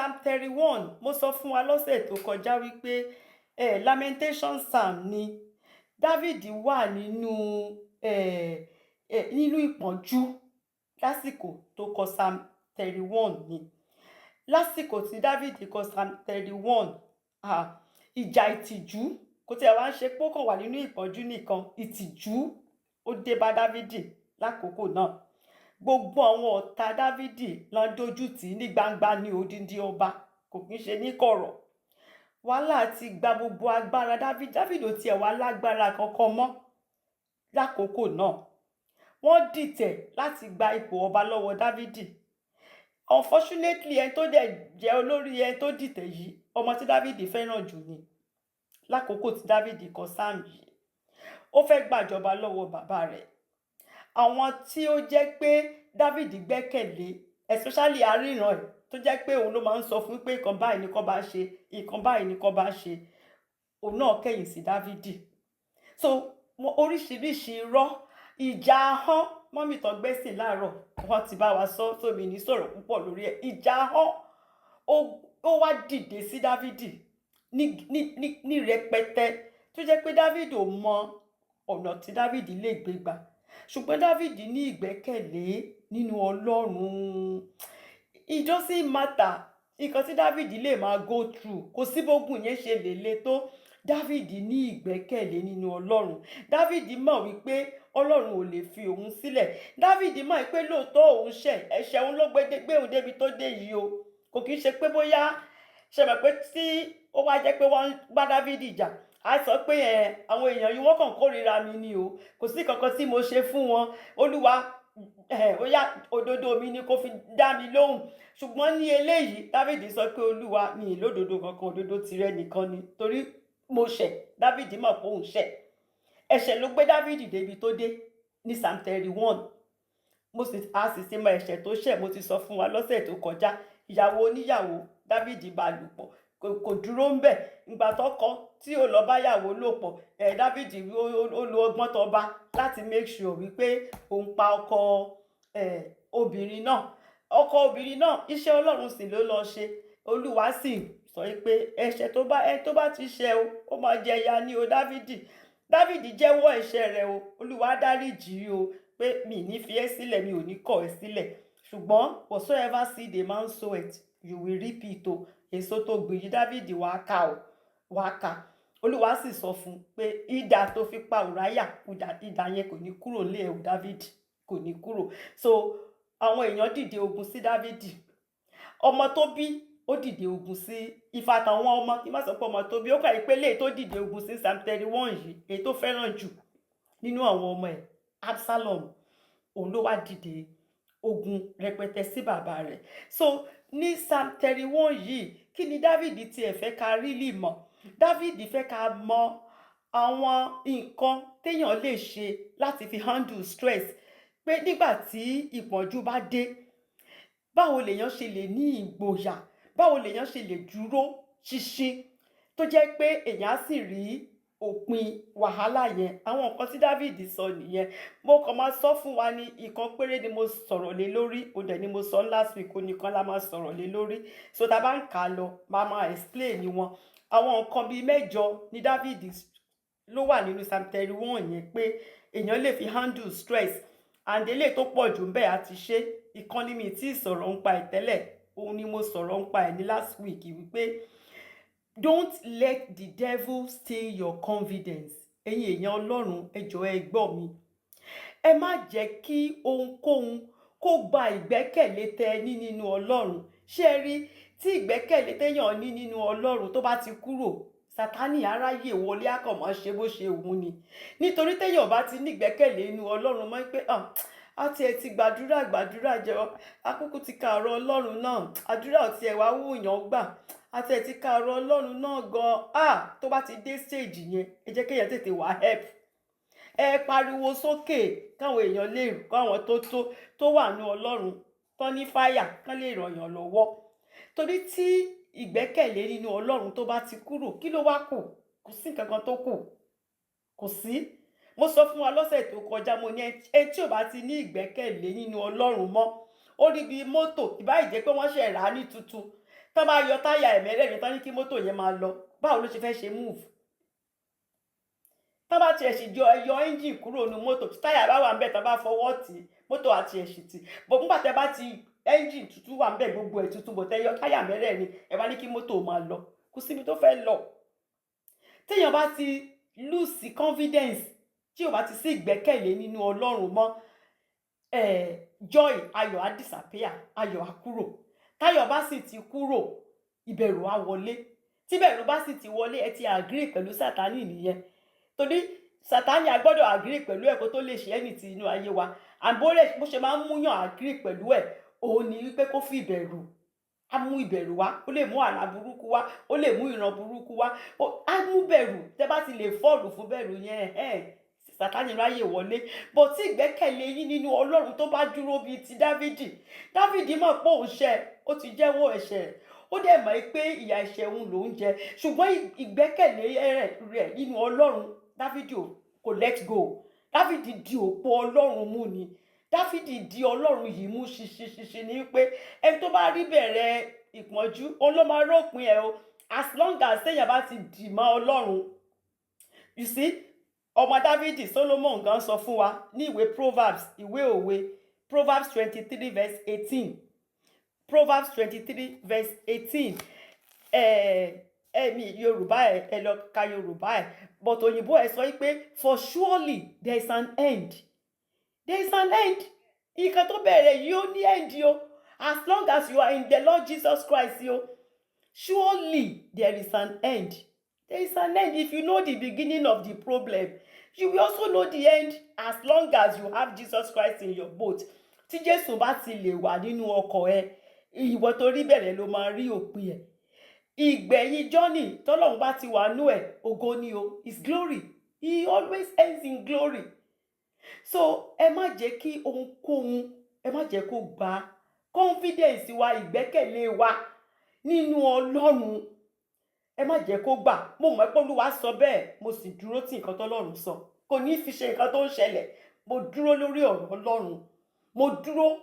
Psalm 31, mo sọ fún wa lọ́sẹ̀ tó kọjá wípé lamentation psalm ni. David wà nínú ìpọ́njú lásìkò tó kọ Psalm 31 ni. Lásìkò tí David kọ Psalm 31, ìjà ìtìjú kò tiẹ̀ wá ń ṣe pé ó kàn wà nínú ìpọ́njú nìkan, ìtìjú ó dé bá Dávidi lákòókò náà. Gbogbo àwọn ọ̀tá Dávidi ló ń dojú tì í ní gbangba ní odindi ọba, kò kí ń ṣe ní kọ̀rọ̀. Wàhálà ti gba gbogbo agbára Dávidi. Dávidi ò tiẹ̀ wá lágbára kankan mọ́ lákòókò náà. Wọ́n dìtẹ̀ láti gba ipò ọba lọ́wọ́ Dávidi. Unfortunately, ẹni tó dẹ̀ jẹ́ olórí ẹni tó dìtẹ̀ yìí, ọmọ tí Dávidi fẹ́ràn jù ni. Lákòókò tí Dávidi kọ psalm yìí, ó fẹ́ gbàjọba lọ́wọ́ bàbá rẹ̀. Àwọn tí ó jẹ́ pé Dávidi gbẹ́kẹ̀lé, especially aríran ẹ̀, tó jẹ́ pé òun ló máa ń sọ fún pé nǹkan báyìí ni kó bá ṣe, nǹkan báyìí ni kó bá ṣe, òun náà kẹ̀yìn sí Dávidi. So oríṣiríṣi irọ́, ìjà ahọ́n, mummy tó gbẹ́sìn láàárọ̀ wọ́n ti bá wa sọ, sómi ní sọ̀rọ̀ púpọ̀ lórí ẹ̀. Ìjà ahọ́n ó wá dìde sí Dávidi ní rẹpẹtẹ, tó jẹ́ pé Dávidi ò mọ ọ̀nà tí Dávidi lè gbé gbà. Ṣùgbọ́n Dávidi ní ìgbẹ́kẹ̀lé nínú Ọlọ́run. It doesn't matter nǹkan tí Dávidi lè máa go through, kò sí bógun yẹn ṣe lè le tó, Dávidi ní ìgbẹ́kẹ̀lé nínú Ọlọ́run. Dávidi mọ̀ wípé Ọlọ́run ò lè fi òun sílẹ̀. Dávidi mọ̀ pé lóòótọ́ òun ṣẹ̀, ẹ̀ṣẹ̀ òun ló gbé òun débi tó dé yìí o. Kò kí ń ṣe pé bóyá ṣe mọ̀ pé tí ó wá jẹ́ pé wọ́n bá Dávidi jà, a sọ pé ẹ àwọn èèyàn yìí, wọ́n kàn kórìíra mi ni o, kò sí kankan tí mo ṣe fún wọn, Olúwa, ẹ ó yá, òdodo mi ni kó fi dá mi lóhùn. Ṣùgbọ́n ní eléyìí, Dávidi sọ pé, "Olúwa, mi ì lódodo kankan, òdodo tirẹ̀ nìkan ni, torí mo ṣẹ̀." Dávidi mọ̀ pé òun ṣẹ̀. Ẹ̀ṣẹ̀ ló gbé Dávidi débi tó dé ní Psalm 31. Mo sì a sì ti mọ ẹ̀ṣẹ̀ tó ṣẹ̀. Mo ti sọ fún wa lọ́sẹ̀ tó kọjá, ìyàwó oníyàwó Dávidi bá lò pọ̀. Kò dúró ń bẹ̀. Ìgbà tó kọ tí ò lọ bá yàwó lò pọ̀ ẹ̀, Dávidi ó lo ọgbọ́n tó bá láti make sure wípé òun pa ọkọ ẹ̀ obìnrin náà. Ọkọ obìnrin náà, iṣẹ́ Ọlọ́run sì ló lọ ṣe. Olúwa sì sọ pé ẹ̀ṣẹ̀ tó bá ẹ tó bá ti ṣẹ̀ o, ó máa jẹ ìyà ní o. Dávidi jẹ́wọ́ ẹ̀ṣẹ̀ rẹ̀ o, Olúwa dáríjì o, pé mi ní fi ẹ́ sílẹ̀, mi ò ní kọ̀ ẹ́ sílẹ̀, ṣùgbọ́n whatsoever seed a man soweth, you will reap it o. Èso tó gbìn yìí, Dávidi, wàá ká o, wàá ká. Olúwa sì sọ fún un pé idà tó fi pa Ùráyà, idà yẹn kò ní kúrò nílé ẹ̀ o, Dávidi, kò ní kúrò. So àwọn èèyàn dìde ogun sí Dávidi. Ọmọ tó bí ó dìde ogun sí ìfàtàwọn ọmọ, kí n má sọ pé ọmọ tó bí ó kà pé léyìí tó dìde ogun sí Psalm 31 yìí, èyí tó fẹ́ràn jù nínú àwọn ọmọ ẹ̀, Absalom, òun ló wá dìde ogun rẹpẹtẹ sí bàbá rẹ̀. So ní Psalm 31 yìí, kí ni David tiẹ̀ fẹ́ ká really mọ̀? David fẹ́ ká mọ àwọn nǹkan téèyàn lè ṣe láti fi handle stress, pé nígbà tí ìpọ́njú bá dé, báwo lèèyàn ṣe lè ní ìgboyà, báwo lèèyàn ṣe lè dúró ṣinṣin, tó jẹ́ pé èèyàn á sì rí òpin wàhálà yẹn. Àwọn nǹkan tí David sọ nìyẹn. Mo kàn máa sọ fún wa ní ìkan péré ni mo sọ̀rọ̀ lé lórí, ó dẹ̀ ni mo sọ last week, ó nìkan la máa sọ̀rọ̀ lé lórí. So tá a bá ń kà á lọ, máa máa explain wọn. Àwọn nǹkan bíi mẹ́jọ ni David ló wà nínú Psalm 31 yẹn pé èèyàn lè fi handle stress, and eléyìí tó pọ̀ jù ń bẹ̀ àti ṣe. Ìkan ni mi tí ì sọ̀rọ̀ ń pa ẹ̀ tẹ́lẹ̀, òun ni mo sọ̀rọ̀ ń pa ẹ̀ ní last week, wípé don't let the devil steal your confidence. Ẹ̀yin èèyàn Ọlọ́run, ẹ jọ̀ọ́, ẹ gbọ́ mi. Ẹ má jẹ́ kí ohunkóhun kó gba ìgbẹ́kẹ̀lé tẹ ẹ ní nínú Ọlọ́run. Ṣé ẹ rí tí ìgbẹ́kẹ̀lé téèyàn ní nínú Ọlọ́run tó bá ti kúrò, Sátánì aráyè wọlé, àkànmọ́ ṣe bó ṣe wù ni. Nítorí téèyàn bá ti ní ìgbẹ́kẹ̀lé nínú Ọlọ́run mọ́ pé a tiẹ̀ ti gbàdúrà gbàdúrà jẹ́, akúkú ti ka ọ̀rọ̀ Ọlọ́run náà, àdúrà ò tiẹ̀ wá wúyàn gbà, a tiẹ̀ ti ka ọ̀rọ̀ Ọlọ́run náà gan ah, tó bá ti dé stage yẹn, ẹ jẹ́ kéèyàn tètè wá help. Ẹ pariwo sókè káwọn èèyàn lè káwọn tó wà ní Ọlọ́run tán ní fáyà kán lè ràn yàn lọ́wọ́. Torí tí ìgbẹ́kẹ̀lé nínú Ọlọ́run tó bá ti kúrò, kí ló wá kù? Kò sí nǹkan kan tó kù, kò sí. Mo sọ fún wa lọ́sẹ̀ tó kọjá, mo ní ẹni tí ò bá ti ní ìgbẹ́kẹ̀lé nínú Ọlọ́run mọ́, ó rí bíi mọ́tò, ìbáà jẹ́ pé wọ́n ṣẹ̀ rà á ní tuntun. Tán bá yọ táyà ẹ̀ mẹ́rẹ̀ẹ̀rin tán ní kí mọ́tò yẹn máa lọ, báwo ló ṣe fẹ́ ṣe move? Tán bá tiẹ̀ sì yọ ẹ́ńjìn kúrò ní mọ́tò, tí táyà bá wà ń bẹ̀, tán bá fọwọ́ tì í, mọ́tò àti ẹ̀ sì tì. Bọ̀ nígbà tẹ́ bá ti ẹ́ńjìn tuntun wà ń bẹ̀, gbogbo ẹ̀ tuntun, bọ̀ tẹ́ yọ táyà mẹ́rẹ̀ẹ̀rin, ẹ wá ní kí mọ́tò máa lọ, kò síbi tó fẹ́ lọ. Téèyàn bá ti lose confidence, tí ò bá ti sí ìgbẹ́kẹ̀lé nínú Ọlọ́run mọ́, joy, ayọ̀ á disappear, ayọ̀ á kúrò. Táyọ̀ bá sì ti kúrò, ìbẹ̀rù á wọlé. Tí ìbẹ̀rù bá sì ti wọlé, ẹ ti agree pẹ̀lú Sátánì nìyẹn, torí Sátánì a gbọ́dọ̀ agree pẹ̀lú ẹ̀ kó tó lè ṣe anything inú ayé wa. Àbólẹ̀ bó ṣe máa ń múyàn agree pẹ̀lú ẹ̀, òun ni wípé kó fi ìbẹ̀rù, á mú ìbẹ̀rù wá. Ó lè mú àlá burúkú wá, ó lè mú ìran burúkú wá, á mú bẹ̀rù. Tẹ́ bá ti lè fall fún bẹ̀rù yẹn, ẹ̀ Sátánì ráyè wọlé. Bọ̀ tí ìgbẹ́kẹ̀lé yín nínú Ọlọ́run tó bá dúró bíi ti Dávìdì. Dávìdì mọ̀ pé òun ṣẹ̀, ó ti jẹ́wọ́ ẹ̀ṣẹ̀, ó dẹ̀ mọ̀ pé ìyà ẹ̀ṣẹ̀ òun lòún jẹ, ṣùgbọ́n ìgbẹ́kẹ̀lé rẹ̀ nínú Ọlọ́run, Dávìdì kò let go. Dávìdì di òpó Ọlọ́run mú ni. Dáfídì di Ọlọ́run yìí mú ṣinṣinṣinṣin ní wípé ẹni tó bá rí bẹ̀rẹ̀ ìpọ́njú, òun ló máa rópin ẹ̀ o. As long as téèyàn bá ti dì mọ́ Ọlọ́run. You see, ọmọ Dávìdì Solomon gan sọ fún wa ní ìwé Proverbs, ìwé òwe, Proverbs 23 verse 18, Proverbs 23 verse 18. Ẹ mi Yorùbá, ẹ lọ ka Yorùbá ẹ, but òyìnbó ẹ sọ pé, "For surely there is an end." There is an end. Nǹkan tó bẹ̀rẹ̀ yìí, ó ní end o. As long as you are in the Lord Jesus Christ o, surely there is an end. There is an end. If you know the beginning of the problem, you will also know the end, as long as you have Jesus Christ in your boat. Tí Jésù bá ti lè wà nínú ọkọ̀ ẹ, ìwọ tó rí bẹ̀rẹ̀ ló máa rí òpin ẹ̀. Ìgbẹ̀yìn journey, tọ́lọ́run bá ti wà nú ẹ̀, ògo ni o, is glory. He always ends in glory. So ẹ má jẹ́ kí ohunkóhun, ẹ má jẹ́ kó gba confidence wa, ìgbẹ́kẹ̀lé wa nínú Ọlọ́run, ẹ má jẹ́ kó gbà. Mo mọ̀ pé Olúwa sọ bẹ́ẹ̀, mo sì dúró tí nǹkan tọ́lọ́run sọ. Kò ní fi ṣe nǹkan tó ń ṣẹlẹ̀. Mo dúró lórí ọ̀rọ̀ Ọlọ́run. Mo dúró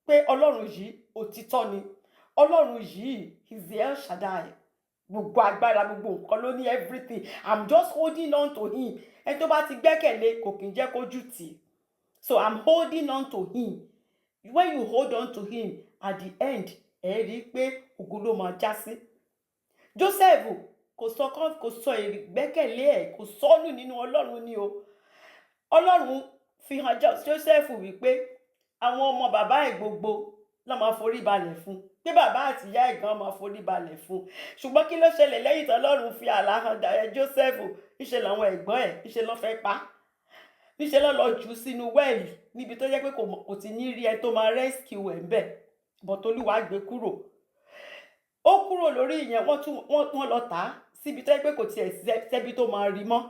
pé Ọlọ́run yìí, òtítọ́ ni Ọlọ́run yìí. Is the El Shaddai. Gbogbo agbára, gbogbo nǹkan ló ní, everything. I'm just holding on to him. Ẹni tó bá ti gbẹ́kẹ̀lé, kò kì í jẹ́ kójú tì í. So I'm holding on to him. When you hold on to him, at the end, ẹ rí i pé ògo ló máa já sí. Joseph kò sọ ìgbẹ́kẹ̀lé ẹ̀, kò sọnù nínú Ọlọ́run ni o. Ọlọ́run fi hàn Joseph wípé àwọn ọmọ bàbá ẹ̀ gbogbo ló máa forí balẹ̀ fún, pé bàbá àti ìyá ẹ̀ gan máa forí balẹ̀ fún. Ṣùgbọ́n kí ló ṣẹlẹ̀ lẹ́yìn tí Ọlọ́run fi àlá hàn Joseph? Ìṣe làwọn ẹ̀gbọ́n ẹ̀, ìṣe ló fẹ́ pa, níṣẹ́ ló lọ jù sínú well, níbi tó jẹ́ pé kò ti ní rí ẹ tó máa rescue ẹ̀ ń bẹ̀. But Olúwa gbé kúrò, ó kúrò lórí ìyẹn. Wọ́n tún wọ́n lọ tà á síbi tó jẹ́ pé kò tiẹ̀ sẹ́bi tó máa rí mọ́.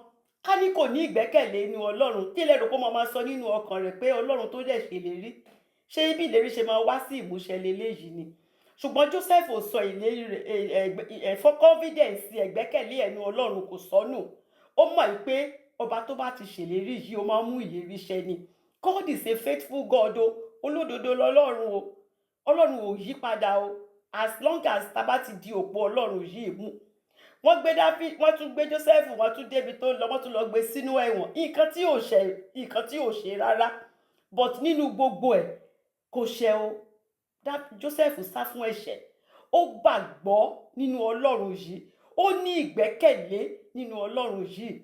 Ká ní kò ní ìgbẹ́kẹ̀lé inú Ọlọ́run, kí lẹ rò kó máa sọ nínú ọkàn rẹ̀ pé Ọlọ́run tó dẹ̀ ṣèlérí, ṣé bí ìlérí ṣe máa wá sí ìmúṣẹ leléyìí ni? Ṣùgbọ́n Joseph ò sọ ìlérí rẹ̀ ẹ̀fọ́. Confidence, ẹ̀gbẹ́kẹ̀lé ẹnu Ọlọ́run kò sọnù. Ó mọ̀ pé ọba tó bá ti ṣèlérí yìí, ó máa ń mú ìlérí ṣẹ ni. God is a faithful God o. Olódodo lọ́lọ́run o. Ọlọ́run ò yí padà o. As long as tá bá ti di òpó Ọlọ́run yìí mú. Wọ́n gbé David, wọ́n tún gbé Joseph, wọ́n tún débi tó lọ, wọ́n tún lọ gbé sínú ẹ̀wọ̀n, nǹkan tí ò ṣe, nǹkan tí ò ṣe rárá. But nínú gbogbo ẹ̀, kò ṣẹ̀ o. Joseph sá fún ẹ̀ṣẹ̀. Ó gbàgbọ́ nínú Ọlọ́run yìí, ó ní ìgbẹ́kẹ̀lé nínú Ọlọ́run yìí.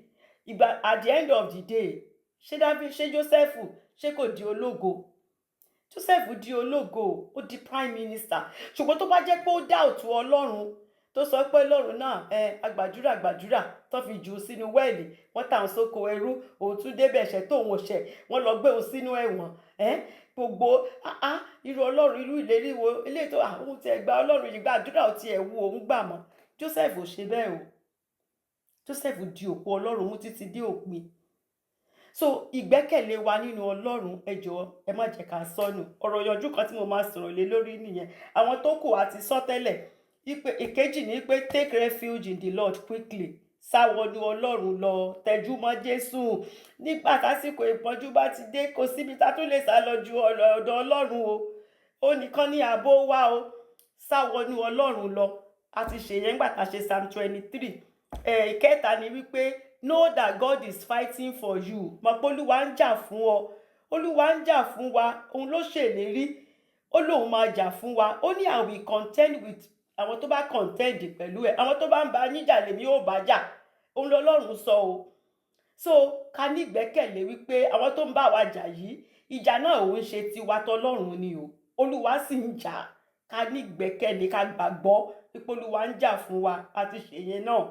Ìgbà at the end of the day, ṣé David, ṣé Joseph, ṣé kò di ológo? Joseph di ológo, ó di prime minister. Ṣùgbọ́n tó bá jẹ́ pé ó dá òtún Ọlọ́run, tó sọ pé Ọlọ́run náà ẹ agbàdúrà gbàdúrà tó fi jù ú sínú well, wọ́n tà ń sóko ẹrú, òun tún débẹ̀, ẹ̀ṣẹ̀ tóun ò ṣẹ̀, wọ́n lọ gbé òun sínú ẹ̀wọ̀n, ẹ gbogbo irú Ọlọ́run, irú ìlérí wo eléyìí tó òun tiẹ̀ gba Ọlọ́run yìí, gbàdúrà ò tiẹ̀ wú òun gbà mọ́? Joseph ò ṣe bẹ́ẹ̀ o. Joseph di òpó Ọlọ́run mú títí dé òpin. So ìgbẹ́kẹ̀lé wa nínú Ọlọ́run, ẹ jọ̀ọ́, ẹ má jẹ́ ká sọnù. Ọ̀rọ̀ ìyànjú kan tí mo máa sọ̀rọ̀ lé lórí nìyẹn. Àwọn tó kù àti sọ tẹ́lẹ̀. Ìkejì ní pé take refuge in the Lord quickly. Sá wọnú Ọlọ́run lọ, tẹjú mọ́ Jésù. Nígbà tásìkò ìpọ́njú bá ti dé, kò síbi tá tún lè sá lọ ju ọ̀dọ̀ Ọlọ́run o. Ó nìkan ní ààbò wa o. Sá wọnú Ọlọ́run lọ. A ti ṣe yẹn nígbà tá a ṣe Psalm 23. Ìkẹta ni wípé know that God is fighting for you. Mọ̀ pé Olúwa ń jà fún ọ, Olúwa ń jà fún wa. Òun ló ṣèlérí, ó lóun máa jà fún wa. Ó ní, "I will contend with àwọn tó bá contend pẹ̀lú ẹ̀. Àwọn tó bá ń bá yín jà lèmi yóò bá jà." Òun lọ́lọ́run sọ o. So ká ní ìgbẹ́kẹ̀lé wípé àwọn tó ń bá wa jà yìí, ìjà náà ò ń ṣe tiwa, tọlọ́run ni o. Olúwa sì ń jà. Ká ní ìgbẹ́kẹ̀lé, ká gbàgbọ́ wípé Olúwa ń jà fún wa. A ti ṣèyẹn náà.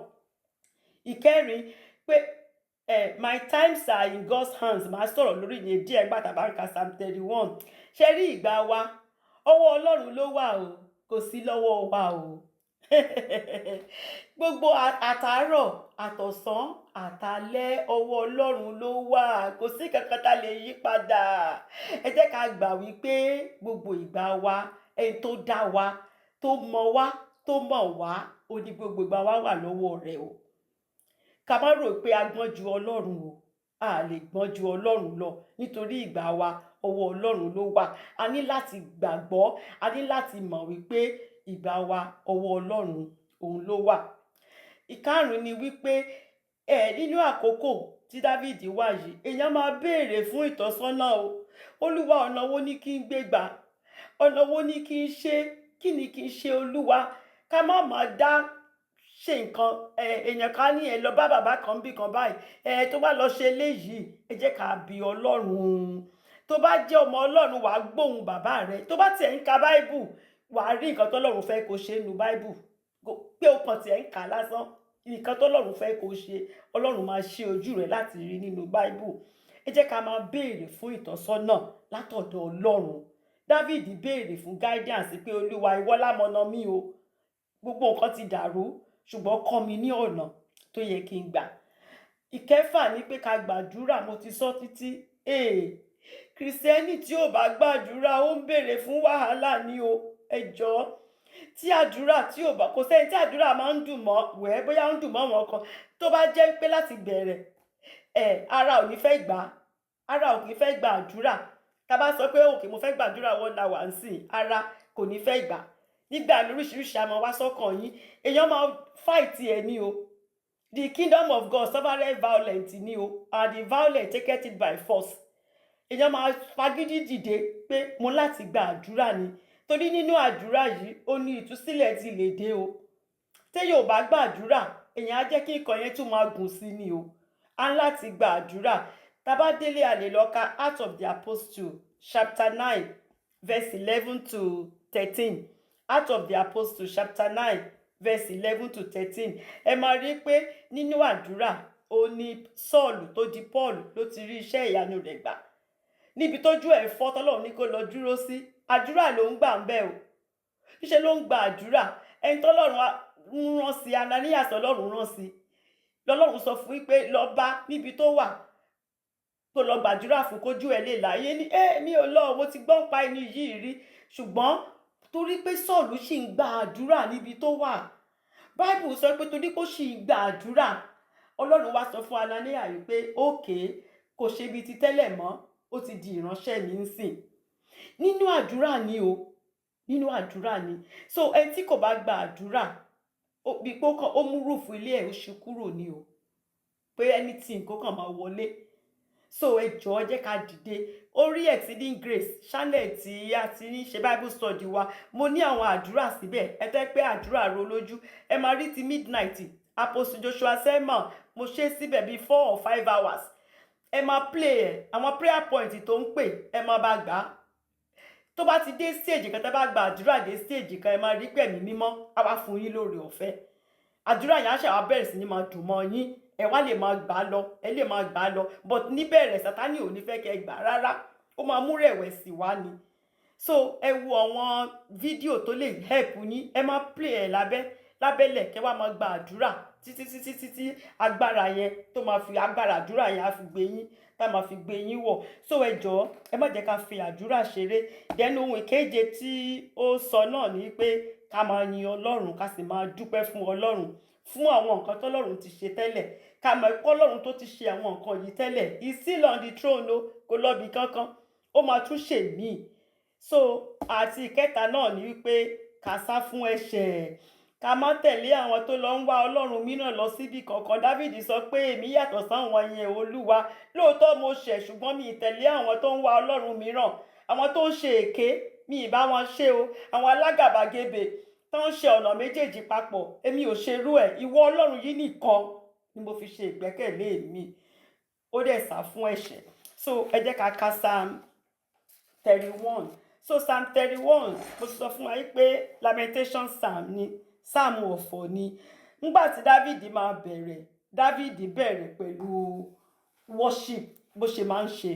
Ìkẹrin pé my times are in God's hands. Màá sọ̀rọ̀ lórí ìyẹn díẹ̀ nígbà tá a bá ń ka Psalm 31. Ṣe rí ìgbà wa, ọwọ́ Ọlọ́run ló wà o, kò sí lọ́wọ́ wa o. Gbogbo àtàárọ̀, àtọ̀sán, àtalẹ́, ọwọ́ Ọlọ́run ló wà. Kò sí kankan tá lè yí padà. Ẹ jẹ́ ká gbà wípé gbogbo ìgbà wa, ẹni tó dá wa, tó mọ̀ wá, tó mọ̀ wá, ó ní gbogbo ìgbà wa wà lọ́wọ́ rẹ̀ o. Ká má rò pé a gbọ́n ju Ọlọ́run o. A lè gbọ́n ju Ọlọ́run lọ, nítorí ìgbà wa, ọwọ́ Ọlọ́run ló wà. A ní láti gbàgbọ́, a ní láti mọ̀ wípé ìgbà wa, ọwọ́ Ọlọ́run òun ló wà. Ìkarùn ni wípé nínú àkókò tí Dávìdì wà yìí, èèyàn máa béèrè fún ìtọ́sọ́nà o. Olúwa, ọ̀nà wo ni kí n gbé gbà? Ọ̀nà wo ni kí n ṣe? Kí ni kí n ṣe, Olúwa? Ká má máa dá ṣe nǹkan. Èèyàn kan ní ẹ lọ bá bàbá kan bí kan báyìí, tó bá lọ ṣe eléyìí. Ẹ jẹ́ ká bi Ọlọ́run. Tó bá jẹ́ ọmọ Ọlọ́run, wàá gbóhùn bàbá rẹ. Tó bá tiẹ̀ ń ka Báíbù, wàá rí nǹkan tọ́lọ́run fẹ́ kó ṣe nínú Báíbù. Pé o kàn tiẹ̀ ń kà á lásán, nǹkan tọ́lọ́run fẹ́ kó ṣe, Ọlọ́run máa ṣe ojú rẹ láti rí nínú Báíbù. Ẹ jẹ́ ká máa béèrè fún ìtọ́sọ́nà látọ̀dọ̀ Ọlọ́run. David béèrè fún guidance pé, "Olúwa, ìwọ lámọ̀nà mi o. Gbogbo nǹkan ti dàrú, ṣùgbọ́n kọ́ mi ní ọ̀nà tó yẹ kí n gbà." Ìkẹfà ni pé ká gbàdúrà. Mo ti sọ títí, Kìrìsìtẹ́nì tí ò bá gbàdúrà, ó ń béèrè fún wàhálà ni o. Ẹ jọ̀ọ́, tí àdúrà tí ò bá, kò sẹ́ni tí àdúrà máa ń dùn mọ́ wẹ́ẹ́, bóyá ń dùn mọ́ wọn kan. Tó bá jẹ́ pé láti bẹ̀rẹ̀ ẹ̀, ara ò ní fẹ́ gbà á, ara ò kì í fẹ́ gba àdúrà. Tá a bá sọ pé, "Okay, mo fẹ́ gbàdúrà one hour nsìn," ara kò ní fẹ́ gbà. Nígbà lóríṣiríṣi àmọ́ wá sọ́kàn yín, èèyàn máa fight ẹ̀ ní o. The kingdom of God suffereth violent ni o, and the violent take it by force. Èèyàn máa fagídí dìde pé mo láti gba àdúrà ni, torí nínú àdúrà yìí, ó ní ìtúsílẹ̀ ti lè dé o. Téèyàn ò bá gbàdúrà, èèyàn á jẹ́ kí nǹkan yẹn tún máa gùn sí ni o. Á ń láti gba àdúrà. Tá bá délé, a lè lọ ka Acts of the Apostle chapter 9 verse 11 to 13. Acts of the Apostle chapter 9 verse 11 to 13. Ẹ máa rí i pé nínú àdúrà, ó ní Sọ́ọ̀lù tó di Paul ló ti rí iṣẹ́ ìyanu rẹ̀ gbà. Níbi tójú ẹ̀ fọ́, tọ́lọ́run ní kó lọ dúró sí, àdúrà ló ń gbà ń bẹ̀ o. Níṣẹ́ ló ń gba àdúrà. Ẹni tọ́lọ́run ń rán sí, Ananias, Ọlọ́run rán sí, lọ́lọ́run sọ fún wípé lọ bá níbi tó wà, tó lọ gbàdúrà fún kójú ẹ̀ lè láyé. Ní ẹ mi ò lọ, mo ti gbọ́n pa ẹni yìí rí. Ṣùgbọ́n torí pé Sọ́ọ̀lù ṣì ń gba àdúrà níbi tó wà, Báìbù sọ pé torí pé ó ṣì ń gba àdúrà, Ọlọ́run wá sọ fún Anania wípé, "Okay, kò ṣe ibi ti tẹ́lẹ̀ mọ́, ó ti di ìránṣẹ́ mi ń sìn." Nínú àdúrà ni o, nínú àdúrà ni. So ẹni tí kò bá gba àdúrà, bí pé ó kàn ó mú roof ilé ẹ̀, ó ṣí kúrò ní o, pé anything kó kàn máa wọlé. So ẹ jọ̀ọ́, ẹ jẹ́ ká dìde. Orí Exceeding Grace channel tí a ti ń ṣe Bible study wa, mo ní àwọn àdúrà síbẹ̀. Ẹ tẹ́ pé àdúrà ro lójú, ẹ máa rí ti midnight Apostle Joshua Selman. Mo ṣe síbẹ̀ bíi 4 or 5 hours. Ẹ máa play ẹ, àwọn prayer point tó ń pè, ẹ máa bá gbà á. Tó bá ti dé stage kan, tẹ́ bá gba àdúrà dé stage kan, ẹ máa rí pẹ̀mí mímọ́ á wá fún yín lóore ọ̀fẹ́. Àdúrà yẹn á ṣe wá bẹ̀rẹ̀ sí ní máa dùn mọ́ yín. Ẹ wá lè máa gbà á lọ, ẹ lè máa gbà á lọ. But níbẹ̀rẹ̀, Sátánì ò ní fẹ́ kẹ́ ẹ gbà rárá, ó máa mú rẹ̀wẹ̀sì wá ni. So ẹ wo àwọn fídíò tó lè help yín, ẹ máa play ẹ lábẹ́ lábẹ́lẹ̀, kẹ́ wá máa gba àdúrà títí títí títí agbára yẹn tó máa fi agbára àdúrà yẹn á fi gbé yín, tá máa fi gbé yín wọ̀. So ẹ jọ̀ọ́, ẹ má jẹ́ ká fi àdúrà ṣeré. Then ohun ìkeje tí ó sọ náà ni pé ká máa yin Ọlọ́run, ká sì máa dúpẹ́ fún Ọlọ́run fún àwọn nǹkan tọ́lọ́run ti ṣe tẹ́lẹ̀. Ká mọ̀ pé Ọlọ́run tó ti ṣe àwọn nǹkan yìí tẹ́lẹ̀ is still on the throne o. Kò lọ́bi kankan, ó máa tún ṣe míì. So àti ìkẹta náà ni wípé ká Ká sá fún ẹ̀ṣẹ̀, ká má tẹ̀lé àwọn tó lọ ń wá ọlọ́run mìíràn lọ síbi kankan. Dávìdì sọ pé, "Èmi yàtọ̀ sáwọn yẹn, Olúwa. Lóòótọ́ mo ṣẹ̀, ṣùgbọ́n mi ì tẹ̀lé àwọn tó ń wá ọlọ́run mìíràn, àwọn tó ń ṣe èké, mi ì bá wọn ṣe o. Àwọn alágàbàgebè tó ń ṣe ọ̀nà méjèèjì papọ̀, èmi ò ṣerú ẹ̀. Ìwọ Ọlọ́run yìí nìkan ni mo fi ṣe ìgbẹ́kẹ̀lé mi." Ó dẹ̀ sá fún ẹ̀ṣẹ̀. So ẹ jẹ́ ká ka Psalm 31. So Psalm 31, mo sọ fún wa pé lamentation psalm ni, psalm ọ̀fọ̀ ni. Nígbà tí Dávìdì máa bẹ̀rẹ̀, Dávìdì bẹ̀rẹ̀ pẹ̀lú worship, bó ṣe máa ń ṣe.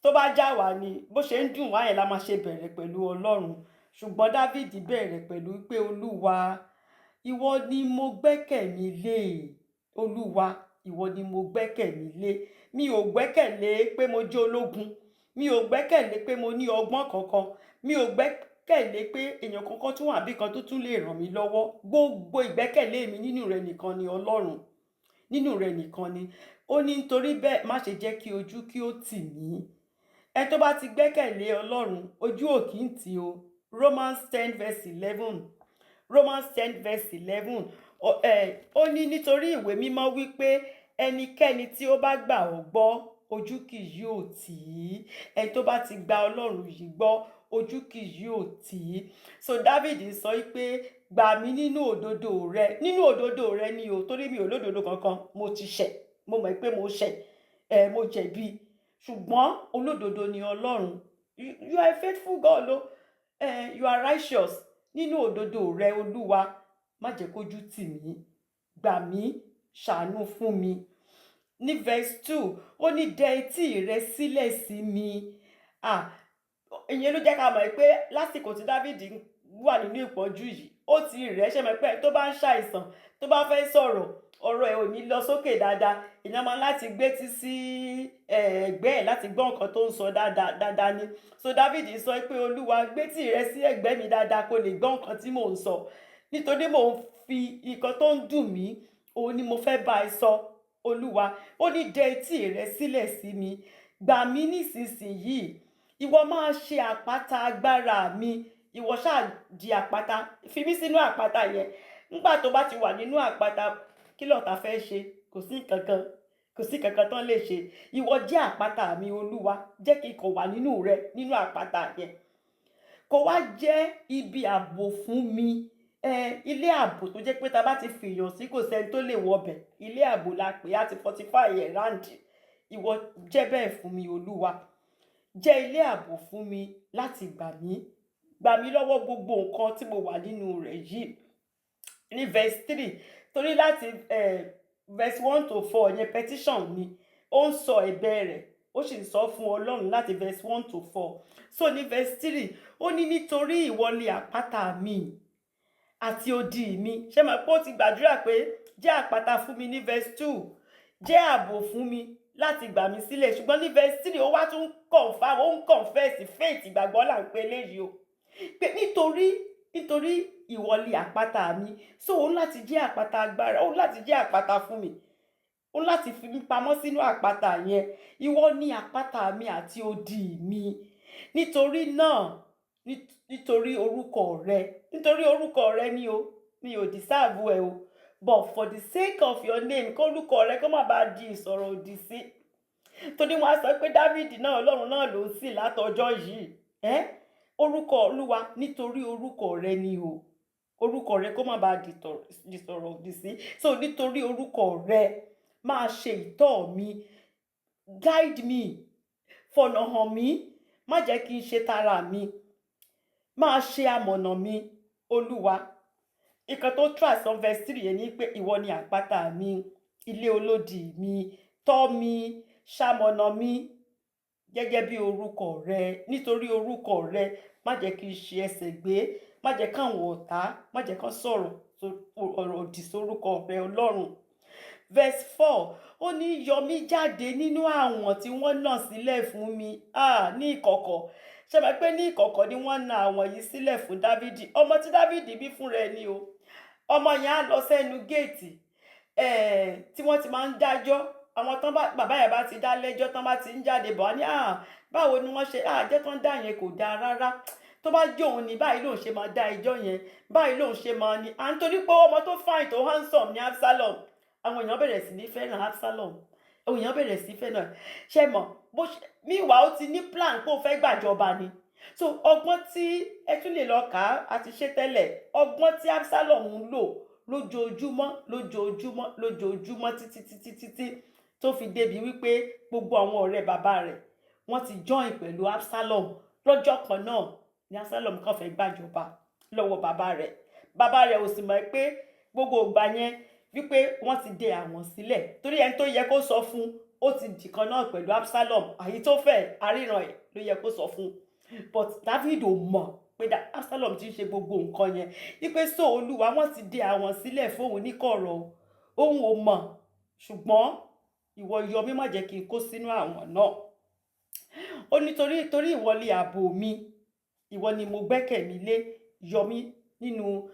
Tó bá já wá ni, bó ṣe ń dùn wá yẹn la máa ṣe bẹ̀rẹ̀ pẹ̀lú Ọlọ́run. Ṣùgbọ́n Dávìdì bẹ̀rẹ̀ pẹ̀lú pé, "Olúwa, ìwọ ni mo gbẹ́kẹ̀ mi lé. Olúwa, ìwọ ni mo gbẹ́kẹ̀ mi lé. Mi ò gbẹ́kẹ̀lé pé mo jẹ́ ológun, mi ò gbẹ́kẹ̀lé pé mo ní ọgbọ́n kankan, mi ò gbẹ́kẹ̀lé pé èèyàn kankan tún wà bí kan tó tún lè ràn mí lọ́wọ́. Gbogbo ìgbẹ́kẹ̀lé mi, nínú rẹ nìkan ni, Ọlọ́run, nínú rẹ nìkan ni." Ó ní, "Nítorí bẹ́ẹ̀, má ṣe jẹ́ kí ojú kí ó tì mí." Ẹ tó bá ti gbẹ́kẹ̀lé Ọlọ́run, ojú ò kì í tì o. Romans 10 verse 11, Romans 10 verse 11, ó ní, "Nítorí ìwé mímọ́ wípé, ẹnikẹ́ni tí ó bá gbà ọ́ gbọ́, ojú kì yóò tì í." Ẹni tó bá ti gba Ọlọ́run yìí gbọ́, ojú kì yóò tì í. So David sọ pé, "Gbà mí nínú òdodo rẹ." Nínú òdodo rẹ ni o, torí mi ò lódodo kankan. Mo ti ṣẹ̀, mo mọ̀ pé mo ṣẹ̀ ẹ, mo jẹ̀bi, ṣùgbọ́n olódodo ni Ọlọ́run. You are a faithful God o. You are righteous. Nínú òdodo rẹ, Olúwa, má jẹ́ kójú tì mí. Gbà mí, ṣàánú fún mi. Ní verse 2, ó ní, "Dẹ etí rẹ sílẹ̀ sí mi." Ah, ìyẹn ló jẹ́ ká mọ̀ pé lásìkò tí Dávìdì wà nínú ìpọ́njú yìí, ó ti rẹ̀. Ṣe mọ̀ pé tó bá ń ṣàìsàn, tó bá fẹ́ sọ̀rọ̀, ọ̀rọ̀ ẹ̀ ò ní lọ sókè dáadáa. Èèyàn máa láti gbétí sí ẹ̀gbẹ́ ẹ̀ láti gbọ́ nǹkan tó ń sọ dáadáa dáadáa ni. So David sọ pé, "Olúwa, gbétí rẹ sí ẹ̀gbẹ́ mi dáadáa, kó lè gbọ́ nǹkan tí mò ń sọ, nítorí mò ń fi nǹkan tó ń dùn mí, òun ni mo fẹ́ bá ẹ sọ, Olúwa." Ó ní, "Dẹ etí rẹ sílẹ̀ sí mi, gbà mí nísinsìnyí. Ìwọ máa ṣe àpáta agbára mi." Ìwọ ṣáà di àpáta, fi mí sínú àpáta yẹn. Nígbà tó bá ti wà nínú àpáta, kí lọ̀tá fẹ́ ṣe? Kò sí kankan, kò sí kankan tán lè ṣe. Ìwọ jẹ́ àpáta mi, Olúwa. Jẹ́ kí n kàn wà nínú rẹ, nínú àpáta yẹn, kó wá jẹ́ ibi ààbò fún mi. Ilé ààbò tó jẹ́ pé tá a bá ti fèèyàn sí, kò sẹ́ni tó lè wọbẹ̀. Ilé ààbò la pè á, ti fortify ẹ̀ round. Ìwọ jẹ́ bẹ́ẹ̀ fún mi, Olúwa. Jẹ́ ilé ààbò fún mi láti gbà mí, gbà mí lọ́wọ́ gbogbo nǹkan tí mo wà nínú rẹ̀ yìí. Ní verse 3, torí láti verse 1 to 4 yẹn, petition ni, ó ń sọ ẹ̀bẹ̀ rẹ̀, ó sì ń sọ fún Ọlọ́run láti verse 1 to 4. So ní verse 3, ó ní, "Nítorí ìwọ ni àpáta mi àti odi mi." Ṣé mo pé ó ti gbàdúrà pé jẹ́ àpáta fún mi ní verse 2, jẹ́ ààbò fún mi láti gbà mí sílẹ̀? Ṣùgbọ́n ní verse 3, ó wá tún confirm, ó ń confess faith. Ìgbàgbọ́ là ń pè eléyìí o, pé nítorí ìwọ ni àpáta mi. So òun láti jẹ́ àpáta agbára, òun láti jẹ́ àpáta fún mi, òun láti fi mí pamọ́ sínú àpáta yẹn. "Ìwọ ni àpáta mi àti odi mi. Nítorí náà, nítorí orúkọ rẹ," nítorí orúkọ rẹ ni o, mi ò deserve ẹ o, "but for the sake of your name," kó orúkọ rẹ kó má bàa di ìsọ̀rọ̀ òdì sí, torí wọn á sọ pé Dávìdì náà, Ọlọ́run náà ló ń sìn látọjọ́ yìí. Ẹ́ orúkọ Olúwa, nítorí orúkọ rẹ ni o, orúkọ rẹ kó má bàa di sọ̀rọ̀ òdì sí. So nítorí orúkọ rẹ, máa ṣe ìtọ́ mi. Guide me, fọ̀nà hàn mí. Má jẹ́ kí n ṣe tara mi, máa ṣe amọ̀nà mi, Olúwa. Ìkan tó try sọ verse 3 yẹn ni pé, ìwọ ni àpáta mi, ilé olódì mi, tọ́ mi, ṣamọ̀nà mi gẹ́gẹ́ bí orúkọ rẹ. Nítorí orúkọ rẹ, má jẹ́ kí n ṣe ẹsẹ̀ gbé. Má jẹ́ káwọn ọ̀tá, má jẹ́ kán sọ̀rọ̀ ọ̀rọ̀ òdì sórúkọ rẹ, Ọlọ́run. Verse 4, ó ní, "Yọ mí jáde nínú àwọ̀n tí wọ́n nà sílẹ̀ fún mi." Ah, ní ìkọ̀kọ̀. Ṣe mọ̀ pé ní ìkọ̀kọ̀ ni wọ́n na àwọ̀n yìí sílẹ̀ fún Dávídì? Ọmọ tí Dávídì bí fún rẹ̀ ni o. Ọmọ yẹn á lọ sẹ́nu géètì tí wọ́n ti máa ń dájọ́. Àwọn tán bá bàbá yẹn bá ti dá lẹ́jọ́, tán bá ti ń jáde bọ̀, á ní, "Ah, báwo ni wọ́n ṣe? Ah, jẹ́ tán dá yẹn, kò dáa rárá." Tó bá jẹ́ òun ní, báyìí lòun ṣe máa dá ẹjọ́ yẹn, báyìí lòun ṣe máa ní. À ń torí pé ọmọ tó fine, tó handsome ní Absalom. Àwọn èèyàn bẹ̀rẹ̀ sí ní fẹ́ràn Absalom, àwọn èèyàn bẹ̀rẹ̀ sí fẹ́ràn. Ṣe mọ̀ bó ṣe míwàá, ó ti ní plan pé ó fẹ́ gbàjọba ni. So ọgbọ́n tí ẹ tún lè lọ kà á àti ṣe tẹ́lẹ̀, ọgbọ́n tí Absalom ń lò lójoojúmọ́, lójoojúmọ́, lójoojúmọ́, títí títí títí tó fi débi wípé gbogbo àwọn ọ̀rẹ́ bàbá rẹ̀, wọ́n ti join pẹ̀lú Absalom. Lọ́jọ́ kan náà ni Absalom kàn fẹ́ gbàjọba lọ́wọ́ bàbá rẹ̀. Bàbá rẹ̀ ò sì mọ̀ pé gbogbo ìgbà yẹn wípé wọ́n ti dè àwọn sílẹ̀, torí ẹni tó yẹ kó sọ fún, ó ti dìkan náà pẹ̀lú Absalom. Àyí tó fẹ́ àríran ẹ̀ ló yẹ kó sọ fún, but David ò mọ̀ pé Absalom ti ń ṣe gbogbo nǹkan yẹn, wípé so Olúwa, wọ́n ti dè àwọn sílẹ̀ fóun níkọ̀rọ̀, òun ò mọ̀, ṣùgbọ́n ìwọ yọ mí, má jẹ́ kí n kó sínú àwọn náà. Ó ní torí ìwọ lé ààbò mi, ìwọ ni mo gbẹ́kẹ̀ mi lé, yọ mí nínú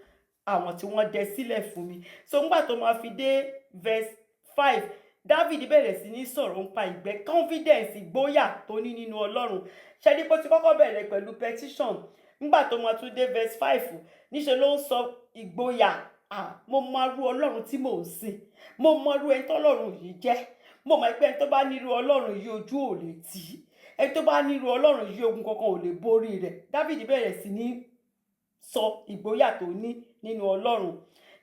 àwọn tí wọ́n dẹ sílẹ̀ fún mi. So ńgbà tó máa fi dé verse 5, David bẹ̀rẹ̀ sí ní sọ̀rọ̀ nípa ìgbẹ́ confidence, ìgboyà tó ní nínú Ọlọ́run. Ṣẹ́ni pé ó ti kọ́kọ́ bẹ̀rẹ̀ pẹ̀lú petition. Ńgbà tó máa tún dé verse 5, níṣẹ́ ló ń sọ ìgboyà. Ah, mo mọ irú Ọlọ́run tí mò ń sìn, mo mọ irú ẹni tọ́lọ́run yìí jẹ́. Mo mọ̀ pé ẹni tó bá nírú Ọlọ́run yìí, ojú ò lè tì í. Ẹni tó bá nírú Ọlọ́run yìí, ogun kankan ò lè borí rẹ̀. David bẹ̀rẹ̀ sí ní sọ ìgboyà tó ní nínú Ọlọ́run.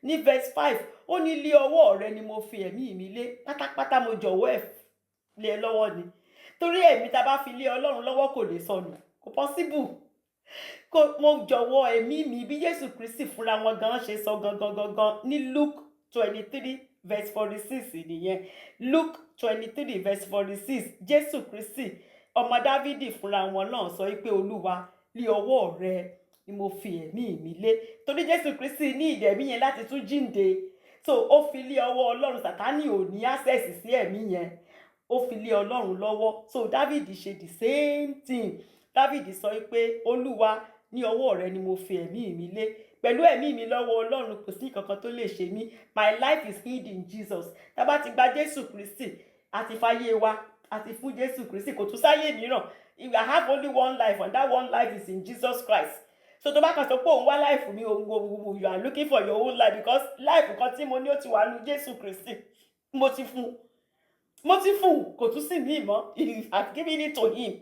Ní verse 5, ó ní, "Lé ọwọ́ rẹ ni mo fi ẹ̀mí mi lé pátápátá, mo jọ̀wọ́ ẹ̀ lé ẹ lọ́wọ́ ni." Torí ẹ̀mí tá a bá fi lé Ọlọ́run lọ́wọ́ kò lè sọnù, kò possible. Kò mo jọ̀wọ́ ẹ̀mí mi, bí Jésù Kristi fúnra wọn gan ṣe sọ gangan gangan ní Luke 23 verse 46 nìyẹn. Luke 23 verse 46, Jésù Kristi, ọmọ Dávidi, fúnra wọn náà sọ pé, "Olúwa, lé ọwọ́ rẹ ni mo fi ẹ̀mí mi lé." Torí Jésù Kristi ní ìdẹ̀mí yẹn láti tún jíǹde, so ó fi lé ọwọ́ Ọlọ́run. Sátánì ò ní access sí ẹ̀mí yẹn, ó fi lé Ọlọ́run lọ́wọ́. So David ṣe the same thing. David sọ pé, "Olúwa, ní ọwọ́ rẹ ni mo fi ẹ̀mí mi lé." Pẹ̀lú ẹ̀mí mi lọ́wọ́ Ọlọ́run, kò sí kankan tó lè ṣe mí. My life is hid in Jesus. Tá bá ti gba Jésù Kristi, àti fàyè wa àti fún Jésù Kristi, kò tún sáyè mìíràn. I have only one life, and that one life is in Jesus Christ. So tó bá kàn sọ pé òun wá life mi, òun, you are looking for your own life, because life kan tí mo ní, ó ti wà nínú Jésù Kristi. Mo ti fún, mo ti fún, kò tún sí mi mọ́. I have given it to him.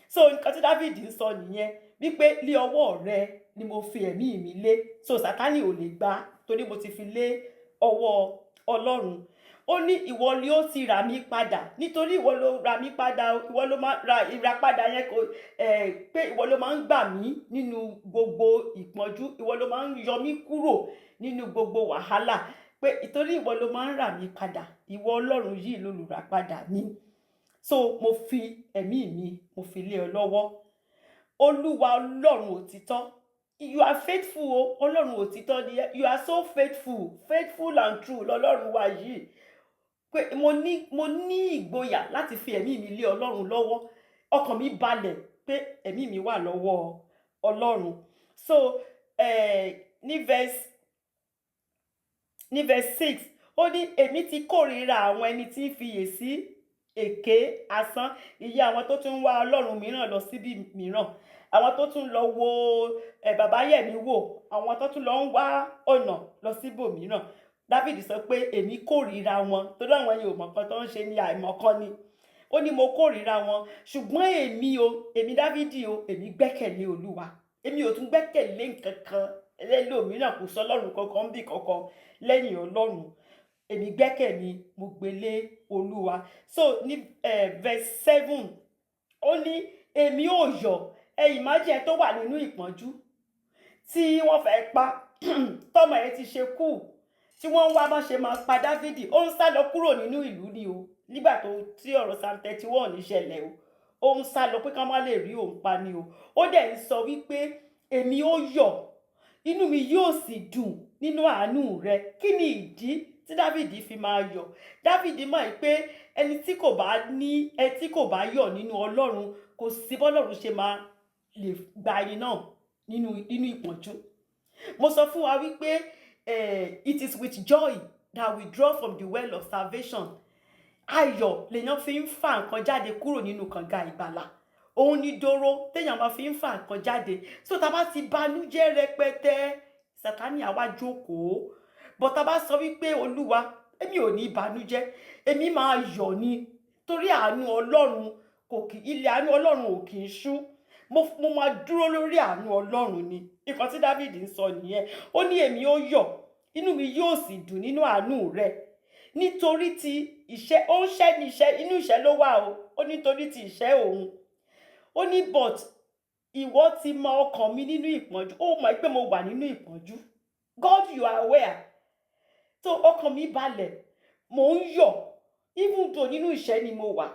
So nǹkan tí David ń sọ nìyẹn wípé, "Lé ọwọ́ rẹ ni mo fi ẹ̀mí mi lé." So Sátánì ò lè gbà, torí mo ti fi lé ọwọ́ Ọlọ́run. Ó ní, "Ìwọ ni ó ti rà mí padà." Nítorí ìwọ ló rà mí padà, ìwọ ló máa ra ìràpadà yẹn, kò ẹ pé ìwọ ló máa ń gbà mí nínú gbogbo ìpọ́njú, ìwọ ló máa ń yọ mí kúrò nínú gbogbo wàhálà, pé ìtorí ìwọ ló máa ń rà mí padà, ìwọ Ọlọ́run yìí lolùràpadà mi. So mo fi ẹ̀mí mi, mo fi lé ọ lọ́wọ́, Olúwa Ọlọ́run òtítọ́. You are faithful o. Ọlọ́run òtítọ́ ni. You are so faithful, faithful and true lọ́lọ́run wa yìí, pé mo ní ìgboyà láti fi ẹ̀mí mi lé Ọlọ́run lọ́wọ́. Ọkàn mi balẹ̀ pé ẹ̀mí mi wà lọ́wọ́ Ọlọ́run. So ní verse 6, ó ní, "Èmi ti kórìíra àwọn ẹni tí ń fiyè sí èké asán." Iye àwọn tó tún ń wá ọlọ́run mìíràn lọ síbi mìíràn, àwọn tó tún lọ wo ẹ bàbá Yẹ̀mí wò, àwọn tó tún lọ ń wá ọ̀nà lọ síbòmíràn, David sọ pé, "Èmi kórìíra wọn," torí àwọn yìí ò mọ̀ kan tó ń ṣe ní, àìmọ̀kan ni. Ó ní, "Mo kórìíra wọn, ṣùgbọ́n èmi o, èmi Dávidi o, èmi gbẹ́kẹ̀lé Olúwa. Èmi ò tún gbẹ́kẹ̀lé nǹkan kan lẹ́lòmíràn, kò sọ Ọlọ́run kankan bí kankan lẹ́yìn Ọlọ́run. Èmi gbẹ́kẹ̀ mi, mo gbélé Olúwa." So ní verse 7, ó ní, "Èmi ò yọ̀." Ẹ imagine tó wà nínú ìpọ́njú, tí wọ́n fẹ́ pa, tọmọ ẹ̀ ti ṣe kú, tí wọ́n ń wá bọ́n ṣe máa pa Dávidi. Ó ń sá lọ kúrò nínú ìlú ni o. Nígbà tó tí ọ̀rọ̀ Psalm 31 ṣẹlẹ̀ o, ó ń sá lọ pé ká má lè rí òun pa ni o. Ó dẹ̀ ń sọ wípé, "Èmi ó yọ̀, inú mi yóò sì dùn nínú àánú rẹ." Kí ni ìdí tí Dávidi fi máa yọ̀? Dávidi mọ̀ pé ẹni tí kò bá ní, ẹni tí kò bá yọ̀ nínú Ọlọ́run, kò sí bọ́lọ́run ṣe máa lè gba ẹni náà nínú ìpọ́njú. Mo sọ fún wa wípé it is with joy that we draw from the well of salvation. Ayọ̀ lèèyàn fi ń fa nǹkan jáde kúrò nínú kànga ìgbàlà. Òun ni dòrò téèyàn máa fi ń fà nǹkan jáde. So tá a bá ti banújẹ́ rẹpẹtẹ, Sátánì á wá jókòó. But tá a bá sọ wípé, "Olúwa, èmi ò ní banújẹ́, èmi máa yọ̀ ni, torí àánú Ọlọ́run kò kì, ilẹ̀ àánú Ọlọ́run ò kì í ṣú, mo máa dúró lórí àánú Ọlọ́run ni." Nǹkan tí David ń sọ nìyẹn. Ó ní, "Èmi ó yọ̀, inú mi yóò sì dùn nínú àánú rẹ, nítorí ti ìṣẹ́." Ó ń ṣẹ́ ní ìṣẹ́, inú ìṣẹ́ ló wà o. Ó nítorí ti ìṣẹ́ òun. Ó ní, "But ìwọ ti mọ ọkàn mi nínú ìpọ́njú." Ó mọ̀ pé mo wà nínú ìpọ́njú. God, you are aware. So ọkàn mi balẹ̀, mò ń yọ̀, even though nínú ìṣẹ́ ni mo wà,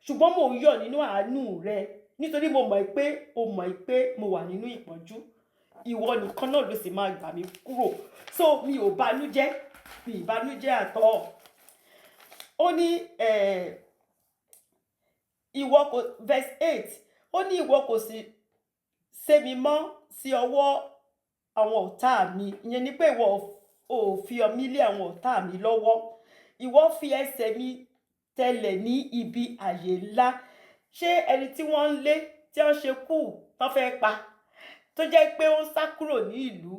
ṣùgbọ́n mò ń yọ̀ nínú àánú rẹ, nítorí mo mọ̀ pé o mọ̀ pé mo wà nínú ìpọ́njú. Ìwọ nìkan náà ló sì máa gbà mí kúrò. So mi ò banújẹ́, mi ì banújẹ́ àtọ́. Ó ní ìwọ kò, verse 8, ó ní, "Ìwọ kò sì sé mi mọ́ sí ọwọ́ àwọn ọ̀tá mi." Ìyẹn ni pé ìwọ ò fi mí lé àwọn ọ̀tá mi lọ́wọ́. "Ìwọ fi ẹsẹ̀ mi tẹlẹ̀ ní ibi àyè ńlá." Ṣé ẹni tí wọ́n ń lé, tí wọ́n ṣe kú tán fẹ́ pa, tó jẹ́ pé ó ń sá kúrò ní ìlú,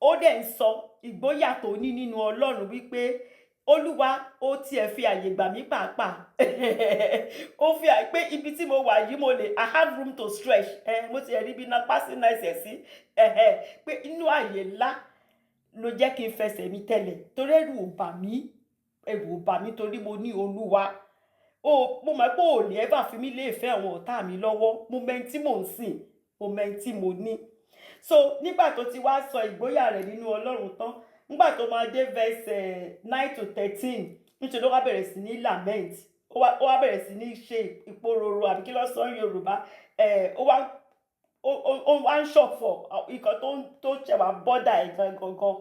ó dẹ̀ ń sọ ìgboyà tó ní nínú Ọlọ́run wípé, "Olúwa, ó tiẹ̀ fi àyè gbà mí pàápàá, ó fi àyè pé ibi tí mo wà yìí, mo lè, I have room to stretch." Ẹ mo ti rí ibi náà pásí náà ẹsẹ̀ sí pé inú àyè ńlá ló jẹ́ kí n fẹsẹ̀ mi tẹ̀lẹ̀, torí ẹ̀rù ò bà mí, ẹ̀rù ò bà mí, torí mo ní Olúwa. Ó mo mọ̀ pé ò ní ẹ́fà fi mí lé ìfẹ́ àwọn ọ̀tá mi lọ́wọ́. Mo mẹ́ni tí mò ń sìn, mo mẹ́ni tí mo ní. So nígbà tó ti wá sọ ìgboyà rẹ̀ nínú Ọlọ́run tán, nígbà tó máa dé verse 9 to 13, níṣẹ́ ló wá bẹ̀rẹ̀ sí ní lament. Ó wá bẹ̀rẹ̀ sí ní ṣe ìpororo, àbí kí ló sọ ní Yorùbá? Ó wá ń ṣọ̀fọ̀. Nǹkan tó ṣẹ̀ wá bother ẹ̀ gangan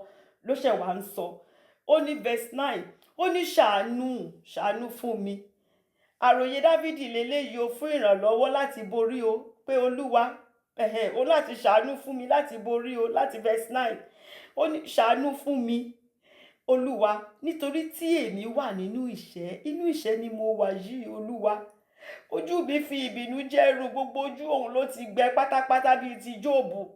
ló ṣẹ̀ wá ń sọ. Ó ní verse 9, ó ní, "Ṣàánú, ṣàánú fún mi." Àròyé Dávìdì lélẹ́yìí o, fún ìrànlọ́wọ́ láti borí o, pé Olúwa, ẹ̀hẹ̀, o láti ṣàánú fún mi láti borí o. Láti verse 9, ó ní, "Ṣàánú fún mi, Olúwa, nítorí tí èmi wà nínú ìṣẹ́." Inú ìṣẹ́ ni mo wà yìí, Olúwa. Ojú mi fi ìbínú jẹ́ ru, gbogbo ojú òun ló ti gbẹ pátápátá bíi ti Jóòbù.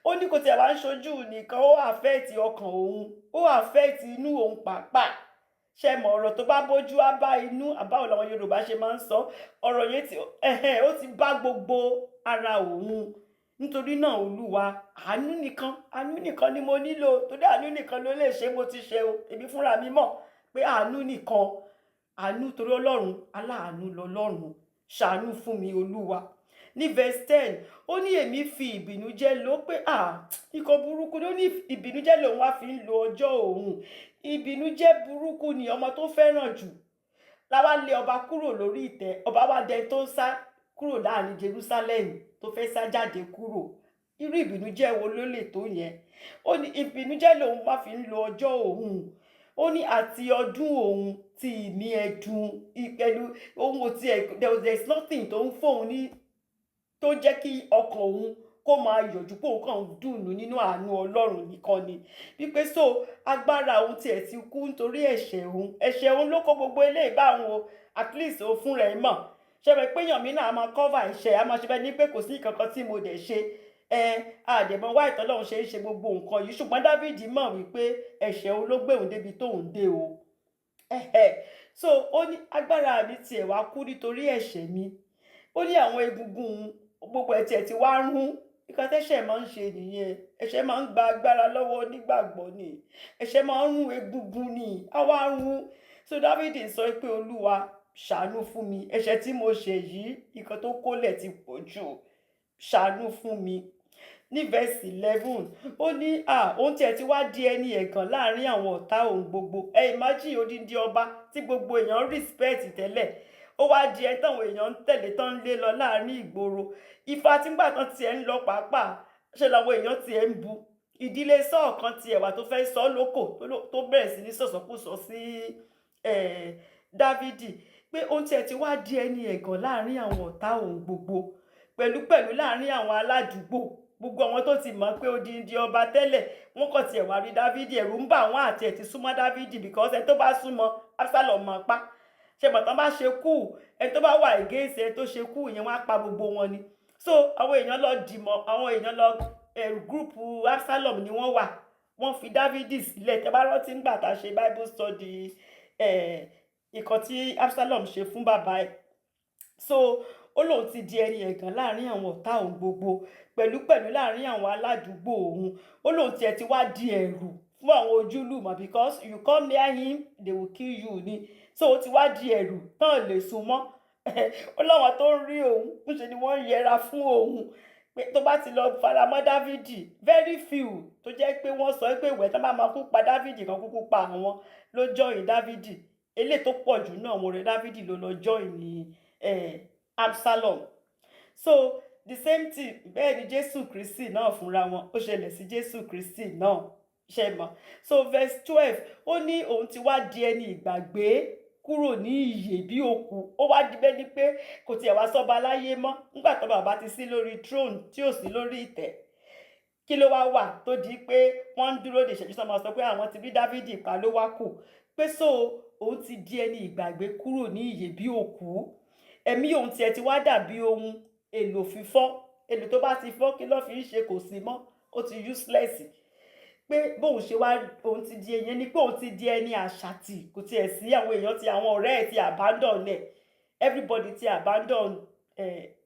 Ó ní kò tiẹ̀ wá ń ṣojú nìkan, ó affect ọkàn òun, ó affect inú òun pàápàá. Ṣe mọ̀, ọ̀rọ̀ tó bá bójú á bá inú, àbáwò làwọn Yorùbá ṣe máa ń sọ ọ̀rọ̀ yẹn ti ẹ̀hẹ́n, ó ti bá gbogbo ara òun. Nítorí náà, Olúwa, àánú nìkan, àánú nìkan ni mo nílò, torí àánú nìkan ló lè ṣe. Mo ti ṣe o, èmi fúnra mi mọ̀ pé àánú nìkan, àánú, torí Ọlọ́run aláàánú lọ́lọ́run. Ṣàánú fún mi, Olúwa. Ní verse 10, ó ní, "Èmi fi ìbìnújẹ́ lò pé à ikọ̀ burúkú ni." Ó ní ìbìnújẹ́ lòun wá fi ń lo ọjọ́ òun. Ìbìnújẹ́ burúkú ni. Ọmọ tó fẹ́ràn jù láwa lé ọba kúrò lórí ìtẹ́, ọba wa dẹni tó ń sá kúrò láàrin Jerusalem, tó fẹ́ sá jáde kúrò. Irú ìbìnújẹ́ wo ló lè tó yẹn? Ó ní ìbìnújẹ́ lòun wá fi ń lo ọjọ́ òun. Ó ní àti ọdún òun ti ìmí ẹ̀dùn pẹ̀lú òun ò tiẹ̀, there is nothing tó ń fóun ní tó jẹ́ kí ọkàn òun kó máa yọ̀jú, pé òun kàn ń dùnnú nínú àánú Ọlọ́run nìkan ni. Wípé so agbára òun tiẹ̀ ti kú nítorí ẹ̀ṣẹ̀ òun. Ẹ̀ṣẹ̀ òun ló kó gbogbo eléyìí bá òun o. At least òun fún rẹ̀ mọ̀. Ṣe mọ̀ pé èèyàn mi náà máa cover ẹ̀ṣẹ̀, á máa ṣe bẹ́ẹ̀ ni pé kò sí nǹkan tí mo dẹ̀ ṣe. Ẹ àdẹ̀mọ́ wá ìtọ́lọ́run ṣe ń ṣe gbogbo nǹkan yìí, ṣùgbọ́n Dávìdì mọ̀ wípé ẹ̀ṣẹ̀ òun ló gbé òun débi tóun dé o. So ó ní agbára mi tiẹ̀ wá kú nítorí ẹ̀ṣẹ̀ mi. Ó ní àwọn egungun gbogbo ẹ̀ tiẹ̀ ti wá rún. Nǹkan tẹ́ṣẹ̀ máa ń ṣe nìyẹn. Ẹ̀ṣẹ̀ máa ń gba agbára lọ́wọ́ onígbàgbọ́ ni. Ẹ̀ṣẹ̀ máa ń rún egungun ni, á wá rún. So Dávìdì sọ pé, "Olúwa, ṣàánú fún mi. Ẹ̀ṣẹ̀ tí mo ṣẹ̀ yìí, nǹkan tó kólẹ̀ ti pọ̀ jù. Ṣàánú fún mi." Ní verse 11, ó ní à òun tiẹ̀ ti wá di ẹni ẹ̀gàn láàrin àwọn ọ̀tá òun gbogbo. Ẹ imagine, odindi ọba tí gbogbo èèyàn respect tẹ́lẹ̀, ó wá di ẹni táwọn èèyàn ń tẹ̀lé, tán ń lé lọ láàrin ìgboro. Ifá tí ngbà tán tiẹ̀ ń lọ pàápàá, ṣe làwọn èèyàn tiẹ̀ ń bu. Ìdílé sọ́ọ̀kan tiẹ̀ wà tó fẹ́ sọ lóko, tó bẹ̀rẹ̀ sí ní sọ̀sọ̀kúsọ sí Dávìdì, pé òun tiẹ̀ ti wá di ẹni ẹ̀gàn láàrin àwọn ọ̀tá òun gbogbo, pẹ̀lúpẹ̀lú láàrin àwọn aládùúgbò. Gbogbo àwọn tó ti mọ̀ pé odindi ọba tẹ́lẹ̀, wọ́n kàn tiẹ̀ wá rí Dávìdì, ẹ̀rù ń bà wọ́n àti ẹ̀ ti súnmọ́ Dávìdì, because ẹni tó bá súnmọ́, Absalom máa pa. Ṣe bàtàn bá ṣe coup, ẹni tó bá wà against ẹni tó ṣe coup yẹn, wọ́n á pa gbogbo wọn ni. So àwọn èèyàn lọ dìmọ̀, àwọn èèyàn lọ group Absalom ni wọ́n wà, wọ́n fi Dávidi sílẹ̀. Tẹ́ bá rántí ńgbà tá a ṣe Bible study, ìkan tí Absalom ṣe fún bàbá ẹ̀. So ó lóun ti di ẹni ẹ̀gàn láàrin àwọn ọ̀tá òun gbogbo, pẹ̀lú pẹ̀lú láàrin àwọn aládùúgbò òun. Ó lóun tiẹ̀ ti wá di ẹ̀rù fún àwọn ojúlùmọ̀, because you come near him, they will kill you ni. So ó ti wá di ẹ̀rù tán lè sún mọ́. Ó láwọn tó ń rí òun, ńṣe ni wọ́n ń yẹra fún òun, pé tó bá ti lọ faramọ́ Dávidi. Very few tó jẹ́ pé wọ́n sọ pé ìwẹ̀ tó bá máa kú pa Dávidi kan kúkú pa àwọn ló join Dávidi. Eléyìí tó pọ̀ jù náà, àwọn ọ̀rẹ́ Dávidi ló lọ join ní Absalom. So the same thing bẹ́ẹ̀ ni Jésù Kristi náà fúnra wọn, ó ṣẹlẹ̀ sí Jésù Kristi náà, ṣe mọ̀. So verse 12, ó ní òun ti wá di ẹni ìgbàgbé kúrò ní ìyè bí òkú. Ó wá di bẹ́ẹ̀ ni pé kò tiẹ̀ wá sọ́ba láyé mọ́. Nígbà tó bàbá ti sí lórí throne, tí ò sí lórí ìtẹ́, kí ló wá wà tó di pé wọ́n ń dúró de ìṣẹ́jú sọ́mọ sọ pé àwọn ti bí Dávidi pa ló wá kù? Pé so òun ti di ẹni ìgbàgbé kúrò ní ìyè bí òkú, ẹ̀mí òun tiẹ̀ ti wá dàbí ohun èlò fífọ́. Èlò tó bá ti fọ́, kí ló fi ń ṣe? Kò sí mọ́, ó ti useless. Pé bóun ṣe wá, òun ti di èèyàn ni pé òun ti di ẹni àṣàtì, kò tiẹ̀ sí àwọn èèyàn ti, àwọn ọ̀rẹ́ ẹ̀ ti abandon ẹ̀, everybody ti abandon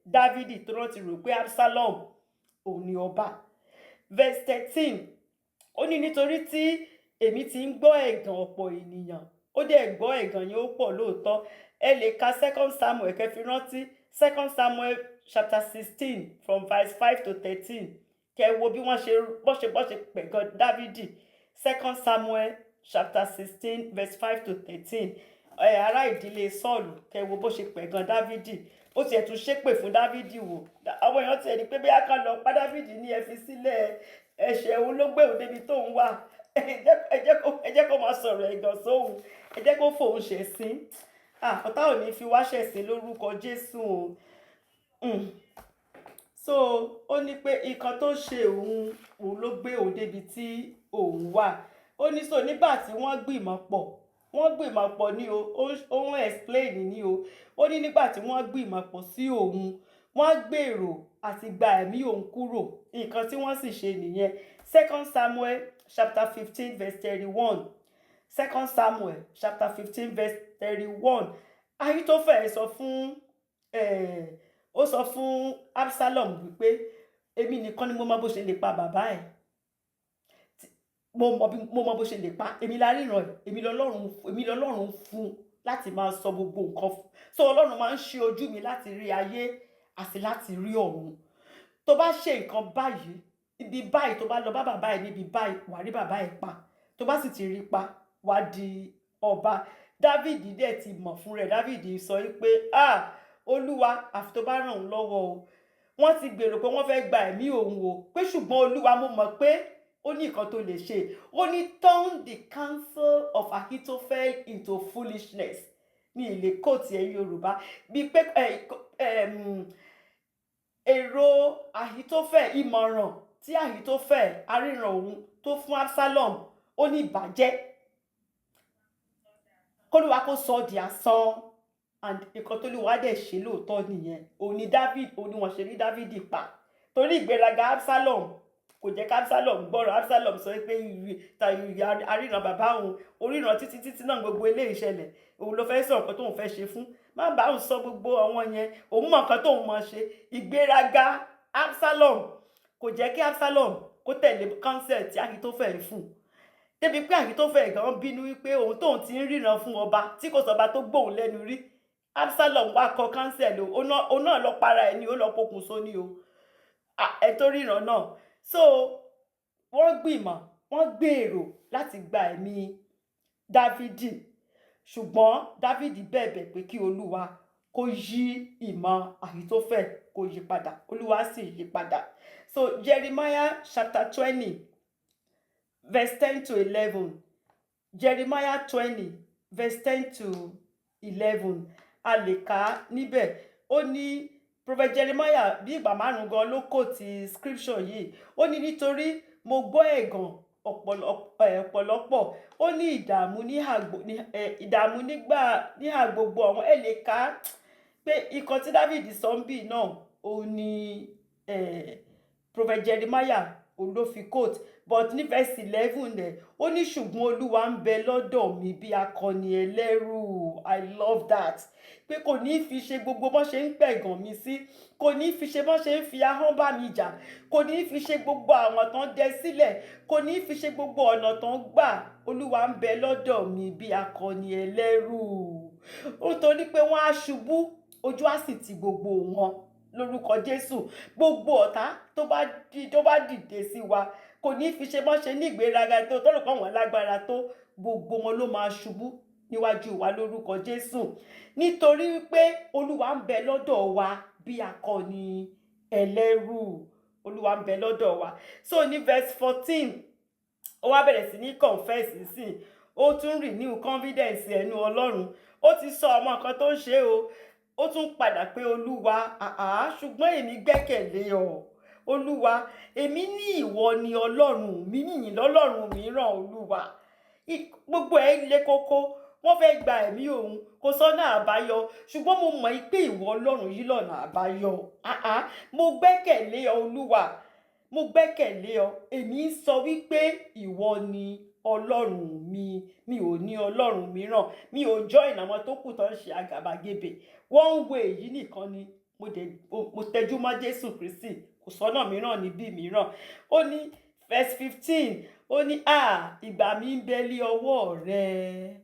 Dávidi, tó rántí rò pé Absalom òun ni ọba. Verse 13, ó ní nítorí tí èmi ti ń gbọ́ ẹ̀gàn ọ̀pọ̀ ènìyàn. Ó dẹ̀ gbọ́ ẹ̀gàn yẹn, ó pọ̀ lóòótọ́. Ẹ lè ka Second Samuel kẹ́ fi rántí, Second Samuel chapter 16 from verse 5 to 13, kẹ́ wo bí wọ́n ṣe bọ́ ṣe pẹ̀gàn Dávidi. Second Samuel chapter 16 verse 5 to 13. Ẹ ará ìdílé Sọ́ọ̀lù, kẹ́ wo bó ṣe pẹ̀gàn Dávidi. Ó tiẹ̀ tún ṣépè fún Dávidi wò. Àwọn èèyàn tiẹ̀ ní pé bí a kan lọ pa Dávidi ní, ẹ fi sílẹ̀, ẹ̀ṣẹ̀ òun ló gbé òun débi tóun wà, ẹ jẹ́ kó máa sọ̀rọ̀ ẹ̀gàn sóhun, ẹ jẹ́ kó fòun ṣẹ̀sín. Ọ̀tá ò ní fi wá ṣẹ̀sín lórúkọ Jésù o. So ó ní pé nǹkan tó ṣe òun, òun ló gbé òun débi tí òun wà. Ó ní so nígbà tí wọ́n gbìmọ̀ pọ̀, wọ́n gbìmọ̀ pọ̀ ní o, ó ń explain ní o. Ó ní nígbà tí wọ́n gbìmọ̀ pọ̀ sí òun, wọ́n gbèrò àti gba ẹ̀mí òun kúrò. Nǹkan tí wọ́n sì ṣe nìyẹn. Second Samuel chapter 15 verse 31. Second Samuel chapter 15 verse 31. Ahitofel sọ fún, ó sọ fún Absalom wípé èmi nìkan ni mo mọ bó ṣe lè pa bàbá ẹ̀, mo mọ bó ṣe lè pa. Èmi la ríran ẹ̀, èmi lọ́lọ́run fún láti máa sọ gbogbo nǹkan fún. So Ọlọ́run máa ń ṣe ojú mi láti rí ayé àti láti rí ọ̀run. Tó bá ṣe nǹkan báyìí, ibi báyìí, tó bá lọ bá bàbá ẹ̀ níbi báyìí, wàá rí bàbá ẹ̀ pa. Tó bá sì ti rí pa, wàá di ọba. David dẹ̀ ti mọ̀ fún rẹ̀. David sọ pé, "Ah, Olúwa, àfi tó bá ràn òun lọ́wọ́ o. Wọ́n ti gbèrò pé wọ́n fẹ́ gba ẹ̀mí òun o, pé ṣùgbọ́n Olúwa, mo mọ̀ pé ó ní nǹkan tó lè ṣe." Ó ní, "Turn the counsel of Ahithophel into foolishness." Ní ilé kóòtù ẹ̀ Yorùbá bíi pé èrò Ahithophel, ìmọ̀ràn tí Ahithophel aríran òun tó fún Absalom, ó ní ìbàjẹ́, kólúwa kó sọ ọ́ di asán. And nǹkan tó lè wá dẹ̀ ṣe lóòótọ́ nìyẹn. Òun ni David, òun ni wọ́n ṣe rí David pa, torí ìgbéraga Absalom kò jẹ́ ká Absalom gbọ́rọ̀. Absalom sọ pé aríran bàbá òun oríran títí títí náà, gbogbo eléyìí ṣẹlẹ̀, òun ló fẹ́ sọ nǹkan tóun fẹ́ ṣe fún, má bá òun sọ gbogbo àwọn yẹn, òun mọ̀ nǹkan tóun mọ̀ ṣe. Ìgbéraga Absalom kò jẹ́ kí Absalom kó tẹ̀lé counsel tí Ahithophel fún un, débi pé Ahithophel gan bínú wípé òun tóun ti ń ríran fún ọba tí kò sọba tó gbóhùn lẹ́nu rí, Absalom wá kọ counsel o, òun náà lọ para ẹ̀ ní, ó lọ pokùnso ní o, ẹ tó ríran náà. So wọ́n gbìmọ̀, wọ́n gbèrò láti gba ẹ̀mí Dávidi, ṣùgbọ́n Dávidi bẹ̀bẹ̀ pé kí Olúwa kó yí ìmọ̀ Ahithophel, kó yí padà. Olúwa sì yí padà. So Jeremiah chapter 20 verse 10 to 11. Jeremiah 20 verse 10 to 11, a lè kà á níbẹ̀. Ó ní Prophet Jeremiah bí ìgbà márùn gan ló kò ti scripture yìí. Ó ní nítorí mo gbọ́ ẹ̀gàn. Ọ̀pọ̀lọpọ̀. Ó ní ìdààmú ìdààmú nígbà níhà gbogbo àwọn. Ẹ lè kà á pé ikọ̀ tí David sọ ń bì náà, òun ni Prophet Jeremiah, òun ló fi quote. But ní verse 11 rẹ̀, ó ní, "Ṣùgbọ́n Olúwa ń bẹ lọ́dọ̀ mi bí akọni ẹlẹ́rù." I love that, pé kò ní fi ṣe gbogbo bọ́n ṣe ń pẹ̀gàn mi sí, kò ní fi ṣe bọ́n ṣe ń fi ahọ́n bá mi jà, kò ní fi ṣe gbogbo àwọn tán dẹ sílẹ̀, kò ní fi ṣe gbogbo ọ̀nà tán gbà. Olúwa ń bẹ lọ́dọ̀ mi bí akọni ẹlẹ́rù, nítorí pé wọ́n á ṣubú, ojú á sì ti gbogbo wọn lórúkọ Jésù. Gbogbo ọ̀tá tó bá dìde sí wa, kò ní fi ṣe bọ́n ṣe ní ìgbéraga tó tọ́lù pọ̀ wọ́n lágbára tó, gbogbo wọn ló máa ṣubú níwájú wa lórúkọ Jésù, nítorí wípé Olúwa ń bẹ lọ́dọ̀ wa bí akọni ẹlẹ́rù. Olúwa ń bẹ lọ́dọ̀ wa. So ní verse 14, ó wá bẹ̀rẹ̀ sí ní confess sí, ó tún renew confidence ẹnu Ọlọ́run. Ó ti sọ àwọn nǹkan tó ń ṣe o, ó tún padà pé, "Olúwa, àá, ṣùgbọ́n èmi gbẹ́kẹ̀lé ọ, Olúwa. Èmi ní ìwọ ni Ọlọ́run mi, yìnyín lọ́lọ́run mìíràn." Olúwa, gbogbo ẹ̀ le koko, wọ́n fẹ́ gba ẹ̀mí òun, kò sọ́nà àbáyọ, ṣùgbọ́n mo mọ̀ pé ìwọ Ọlọ́run yìí lọ́nà àbáyọ. Àá, mo gbẹ́kẹ̀lé ọ, Olúwa, mo gbẹ́kẹ̀lé ọ. Èmi ń sọ wípé ìwọ ni Ọlọ́run mi, mi ò ní ọlọ́run mìíràn. Mi ò join àwọn tó kù tó ń ṣe àgàbàgebè. Wọ́n ń wo èyí nìkan ni mo dẹ̀ mo tẹjú mọ́ Jésù Kristi, kò sọ́nà mìíràn níbí mìíràn. Ó ní verse 15, ó ní, "À, ìgbà mi ń bẹ lé ọwọ́ rẹ."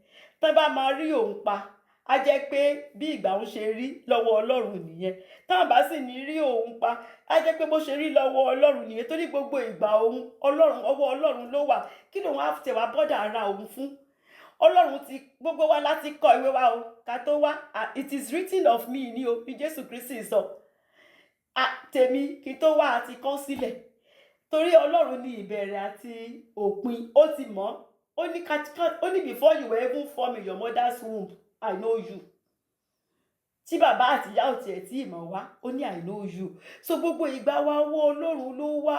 Tán bá máa rí òun pa, á jẹ́ pé bí ìgbà òun ṣe rí lọ́wọ́ Ọlọ́run nìyẹn. Tán bá sì ní rí òun pa, á jẹ́ pé bó ṣe rí lọ́wọ́ Ọlọ́run nìyẹn, torí gbogbo ìgbà òun, Ọlọ́run, ọwọ́ Ọlọ́run ló wà. Kí lòun á tẹ̀ wá bother ara òun fún? Ọlọ́run ti gbogbo wa láti kọ ìwé wa o ká tó wá. "It is written of me" ní o, bí Jésù Kristi sọ. Tèmi kí tó wá àti kọ sílẹ̀, torí Ọlọ́run ní ìbẹ̀rẹ̀ àti òpin. Ó ti mọ̀. Ó ní ó ní, "Before you were even formed in your mother's womb, I know you." Tí bàbá àti ìyá ò tiẹ̀ tí ì mọ̀ wá, ó ní, "I know you." So gbogbo ìgbà wa, ọwọ́ Ọlọ́run ló wà,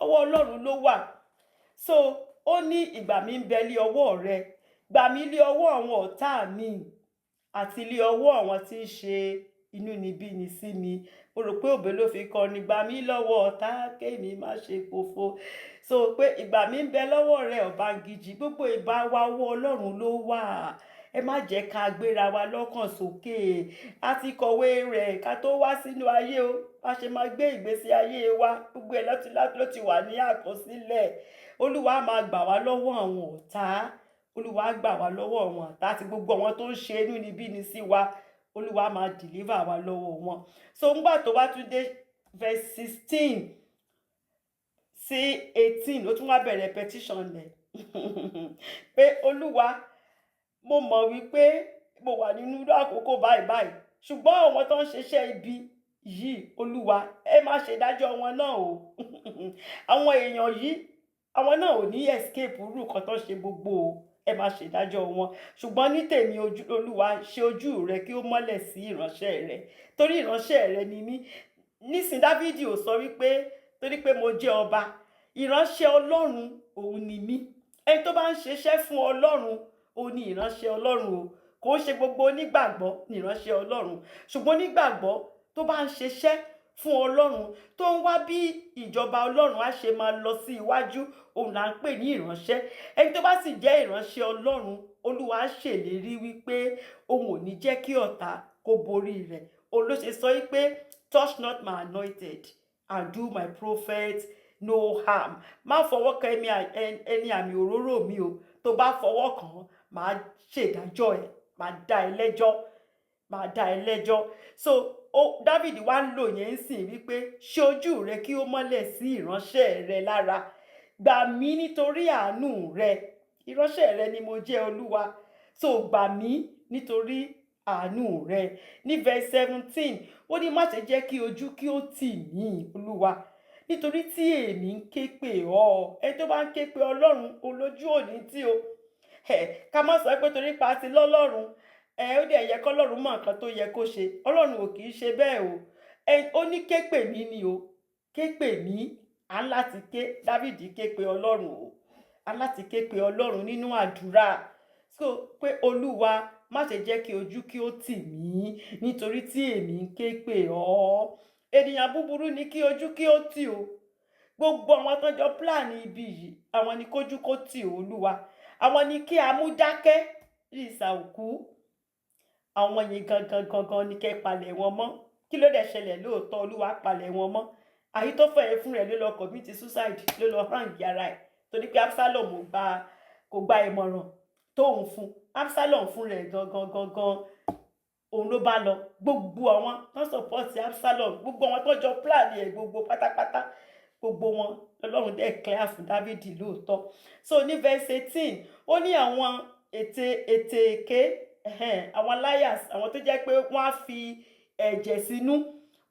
ọwọ́ Ọlọ́run ló wà. So ó ní, "Ìgbà mi ń bẹ lé ọwọ́ rẹ, gbà mí lé ọwọ́ àwọn ọ̀tá mi àti lé ọwọ́ àwọn tí ń ṣe inúnibíni sí mi." Mo rò pé Obey ló fi kọrin, "Gbà mí lọ́wọ́ ọ̀tá kémi má ṣe pòfo." So pé ìgbà mi ń bẹ lọ́wọ́ rẹ, Ọ̀bángíjì. Gbogbo ìbá wa, ọwọ́ Ọlọ́run ló wà. Ẹ má jẹ́ ká gbéra wa lọ́kàn sókè. A ti kọ̀wé rẹ̀ ká tó wá sínú ayé o. Bá ṣe máa gbé ìgbésí ayé wa, gbogbo ẹ̀ ló ti wà ní àkọsílẹ̀. Olúwa máa gbà wá lọ́wọ́ àwọn ọ̀tá. Olúwa gbà wá lọ́wọ́ àwọn ọ̀tá àti gbogbo àwọn tó ń ṣe inúnibíni sí wa. Olúwa máa deliver wa lọ́wọ́ wọn. So ńgbà tó wá tún dé verse 16 sí 18, ó tún wá bẹ̀rẹ̀ petition rẹ̀ pé, "Olúwa, mo mọ̀ wípé mo wà nínú irú àkókò báyìí báyìí, ṣùgbọ́n àwọn tó ń ṣiṣẹ́ ibi yìí, Olúwa, ẹ má ṣe dájọ́ wọn náà o. Àwọn èèyàn yìí, àwọn náà ò ní escape irú nǹkan tó ń ṣe gbogbo o. Ẹ má ṣe ìdájọ́ wọn. Ṣùgbọ́n ní tèmi, ojú Olúwa, ṣe ojú rẹ kí ó mọ́lẹ̀ sí ìránṣẹ́ rẹ, torí ìránṣẹ́ rẹ ni mí." Nísìn, Dávidi ò sọ wípé torí pé mo jẹ́ ọba. Ìránṣẹ́ Ọlọ́run òun ni mí. Ẹni tó bá ń ṣiṣẹ́ fún Ọlọ́run, òun ni ìránṣẹ́ Ọlọ́run o. Kò ń ṣe gbogbo onígbàgbọ́ ni ìránṣẹ́ Ọlọ́run, ṣùgbọ́n onígbàgbọ́ tó bá ń ṣiṣẹ́ fún Ọlọ́run, tó ń wá bí ìjọba Ọlọ́run á ṣe máa lọ sí iwájú, òun là ń pè ní ìránṣẹ́. Ẹni tó bá sì jẹ́ ìránṣẹ́ Ọlọ́run, Olúwa ṣèlérí wípé òun ò ní jẹ́ kí ọ̀tá kó borí rẹ̀. Òun ló ṣe sọ wípé, "Touch not my anointed and do my prophet no harm." Má fọwọ́ kan ẹni àmì òróró mi o. Tó bá fọwọ́ kàn án, màá ṣèdájọ́ ẹ̀, màá dá ẹ lẹ́jọ́, màá dá ẹ lẹ́jọ́. So ó David wá ń lò yẹn ń sìn wípé, ṣe ojú rẹ kí ó mọ́lẹ̀ sí ìránṣẹ́ rẹ lára, gbà mí nítorí àánú rẹ. Ìránṣẹ́ rẹ ni mo jẹ́, Olúwa, so gbà mí nítorí àánú rẹ. Ní verse 17, ó ní, "Má ṣe jẹ́ kí ojú kí ó tì mí, Olúwa, nítorí tí èmi ń ké pè ọ́." Ẹni tó bá ń ké pè Ọlọ́run, olójú òní tí o ẹ ká má sọ pé torí pa ti lọ́lọ́run ẹ, ó dẹ̀ yẹ kọ́lọ́run mọ̀ nǹkan tó yẹ kó ṣe. Ọlọ́run ò kì í ṣe bẹ́ẹ̀ o. Ẹ ó ní, "Ké pè mí" ni o, "Ké pè mí." À ń láti ké. Dávìdì ké pe Ọlọ́run o. À ń láti ké pe Ọlọ́run nínú àdúrà, so pé, "Olúwa, má ṣe jẹ́ kí ojú kí ó tì mí, nítorí tí èmi ń ké pè ọ́." Ènìyàn búburú ni kí ojú kí ó tì o. Gbogbo àwọn tó jọ plan ibi yìí, àwọn ni kójú kó tì o. Olúwa, àwọn ni kí a mú dákẹ́ ìsà òkú. Àwọn yìí gangan gangan ni kẹ́ palẹ̀ wọn mọ́. Kí ló dẹ̀ ṣẹlẹ̀ lóòótọ́? Olúwa palẹ̀ wọn mọ́. Àhítọ́fẹ̀ fún rẹ̀ ló lọ commit suicide, ló lọ hang ara ẹ̀, torí pé Absalom kò gba ìmọ̀ràn tóun fún. Absalom fún rẹ̀ gangan gangan, òun ló bá lọ. Gbogbo àwọn tó support Absalom, gbogbo àwọn tó jọ plan ẹ̀, gbogbo pátápátá, gbogbo wọn lọ́lọ́run dẹ̀ clear fún Dávìdì lóòótọ́. So ní verse 18, ó ní àwọn ètè èké, àwọn liars, àwọn tó jẹ́ pé wọ́n á fi ẹ̀jẹ̀ sínú,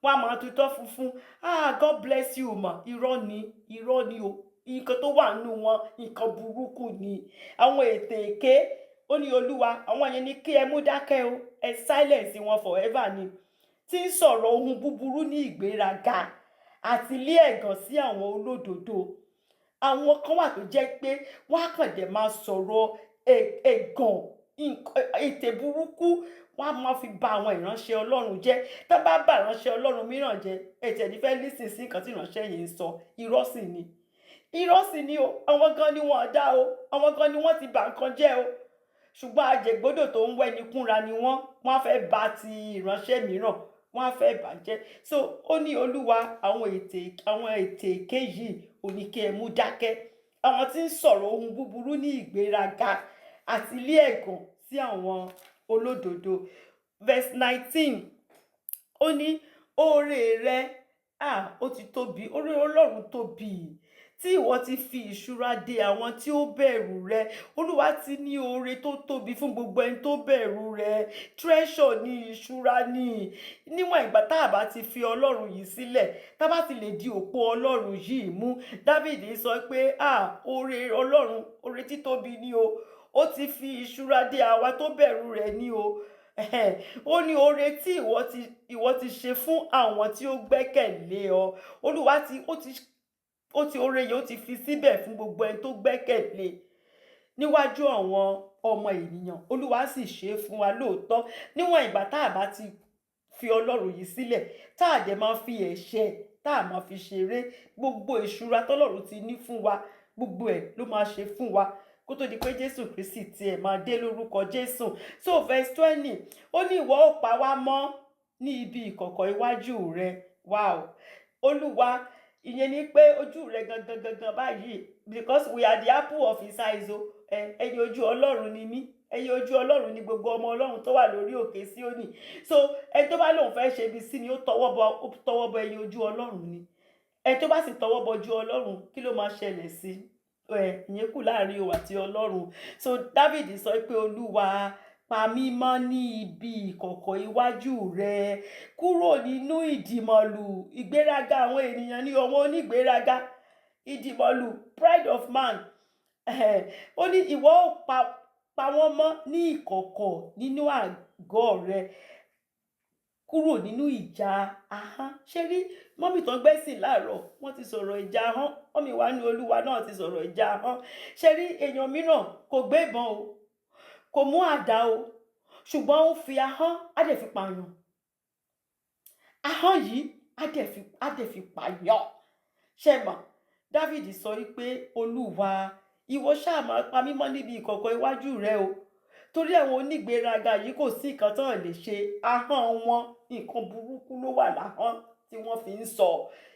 wọ́n á máa tutọ́ funfun. "Ah, God bless you, ma." Irọ́ ni, irọ́ ni o. Nǹkan tó wà nínú wọn, nǹkan burúkú ni. Àwọn ètè èké, ó ní, "Olúwa, àwọn yẹn ni kí ẹ mú dákẹ́ o. Ẹ silence wọn forever ni, tí ń sọ̀rọ̀ ohun búburú ní ìgbéraga àti ilé ẹ̀gàn sí àwọn olódodo." Àwọn kan wà tó jẹ́ pé wọ́n á kàn dẹ̀ máa sọ̀rọ̀ ẹ̀gàn, ètè burúkú, wọ́n á máa fi ba àwọn ìránṣẹ́ Ọlọ́run jẹ́. Tó bá bá ìránṣẹ́ Ọlọ́run mìíràn jẹ́, ẹ̀jẹ̀ ní fẹ́ listen sí nǹkan tí ìránṣẹ́ yìí ń sọ. Irọ́ sì ni, irọ́ sì ni o. Àwọn gan ni wọ́n dá o, àwọn gan ni wọ́n ti bà nǹkan jẹ́ o. Ṣùgbọ́n àjẹgbódò tó ń wẹ́ni kúnra ni wọ́n. Wọ́n á fẹ́ ba ti ìránṣẹ́ mìíràn, wọ́n á fẹ́ bàjẹ́. So ó ní, "Olúwa, àwọn ètè èké yìí ò ní kí ẹ mú dákẹ́, àwọn tí ń sọ̀rọ̀ ohun búburú ní ìgbéraga àti ilé ẹ̀gàn sí àwọn olódodo." Verse 19, ó ní, "Oore rẹ, ah, ó ti tóbi." Oore Ọlọ́run tóbi, tí ìwọ ti fi ìṣúra de àwọn tí ó bẹ̀rù rẹ. Olúwa ti ní oore tó tóbi fún gbogbo ẹni tó bẹ̀rù rẹ. Treasure ní, ìṣúra ní. Níwọ̀n ìgbà tá a bá ti fi Ọlọ́run yìí sílẹ̀, tá a bá ti lè di òpó Ọlọ́run yìí mú, Dávìdì sọ pé, ah, oore Ọlọ́run, oore títóbi ni o. Ó ti fi ìṣúra de àwa tó bẹ̀rù rẹ̀ ní o. Ó ní oore tí ìwọ ti ṣe fún àwọn tí ó gbẹ́kẹ̀lé ọ. Olúwa ti ó ti oore yìí, ó ti fi síbẹ̀ fún gbogbo ẹni tó gbẹ́kẹ̀lé níwájú àwọn ọmọ ènìyàn. Olúwa sì ṣe é fún wa lóòótọ́. Níwọ̀n ìgbà tá a bá ti fi Ọlọ́run yìí sílẹ̀, tá a dẹ̀ máa fi ẹ̀ṣẹ̀, tá a máa fi ṣeré, gbogbo ìṣúra tọ́lọ́run ti ní fún wa, gbogbo ẹ̀ ló máa ṣe fún wa kó tó di pé Jésù Kristi tiẹ̀ máa dé, lórúkọ Jésù. So verse 20, ó ní, "Ìwọ ó pa wá mọ́ ní ibi ìkọ̀kọ̀ iwájú rẹ." Wow! Olúwa, ìyẹn ni pé ojú rẹ gangan gangan báyìí, because we are the apple of his eyes o. Ẹyin ojú Ọlọ́run ni mí, ẹyin ojú Ọlọ́run ni gbogbo ọmọ Ọlọ́run tó wà lórí òkè Síónì. So ẹni tó bá lóun fẹ́ ṣe ibi sí ni, ó tọwọ́ bọ ẹyin ojú Ọlọ́run ni. Ẹni tó bá sì tọwọ́ bọ ojú Ọlọ́run, kí ló máa ṣẹlẹ̀ sí ẹ? Ìyẹn kù láàrin òun àti Ọlọ́run. So David sọ pé, "Olúwa, pa mí mọ́ ní ibi ìkọ̀kọ̀ iwájú rẹ, kúrò nínú ìdìmọ̀lù ìgbéraga àwọn ènìyàn." Ní ọwọ́ onígbéraga, ìdìmọ̀lù, pride of man. Ó ní, "Ìwọ ó pa wọ́n mọ́ ní ìkọ̀kọ̀ nínú àgọ́ rẹ, kúrò nínú ìjà ahọ́n." Ṣé rí mummy tó ń gbẹ́sìn láàárọ̀, wọ́n ti sọ̀rọ̀ ìjà ahọ́n. Mummy wa ní Olúwa náà ti sọ̀rọ̀ ìjà ahọ́n. Ṣé rí èèyàn mìíràn, kò gbé ìbọn o, kò mú àdá o, ṣùgbọ́n ó fi ahọ́n, á dẹ̀ fi pààyàn. Ahọ́n yìí, á dẹ̀ fi pààyàn. Ṣé mọ̀, David sọ wípé, "Olúwa, ìwọ ṣáà máa pa mí mọ́ níbi ìkọ̀kọ̀ iwájú rẹ o, torí àwọn onígbéraga yìí, kò sí nǹkan tán lè ṣe. Ahọ́n wọn, nǹkan burúkú ló wà láhọ́n tí wọ́n fi ń sọ.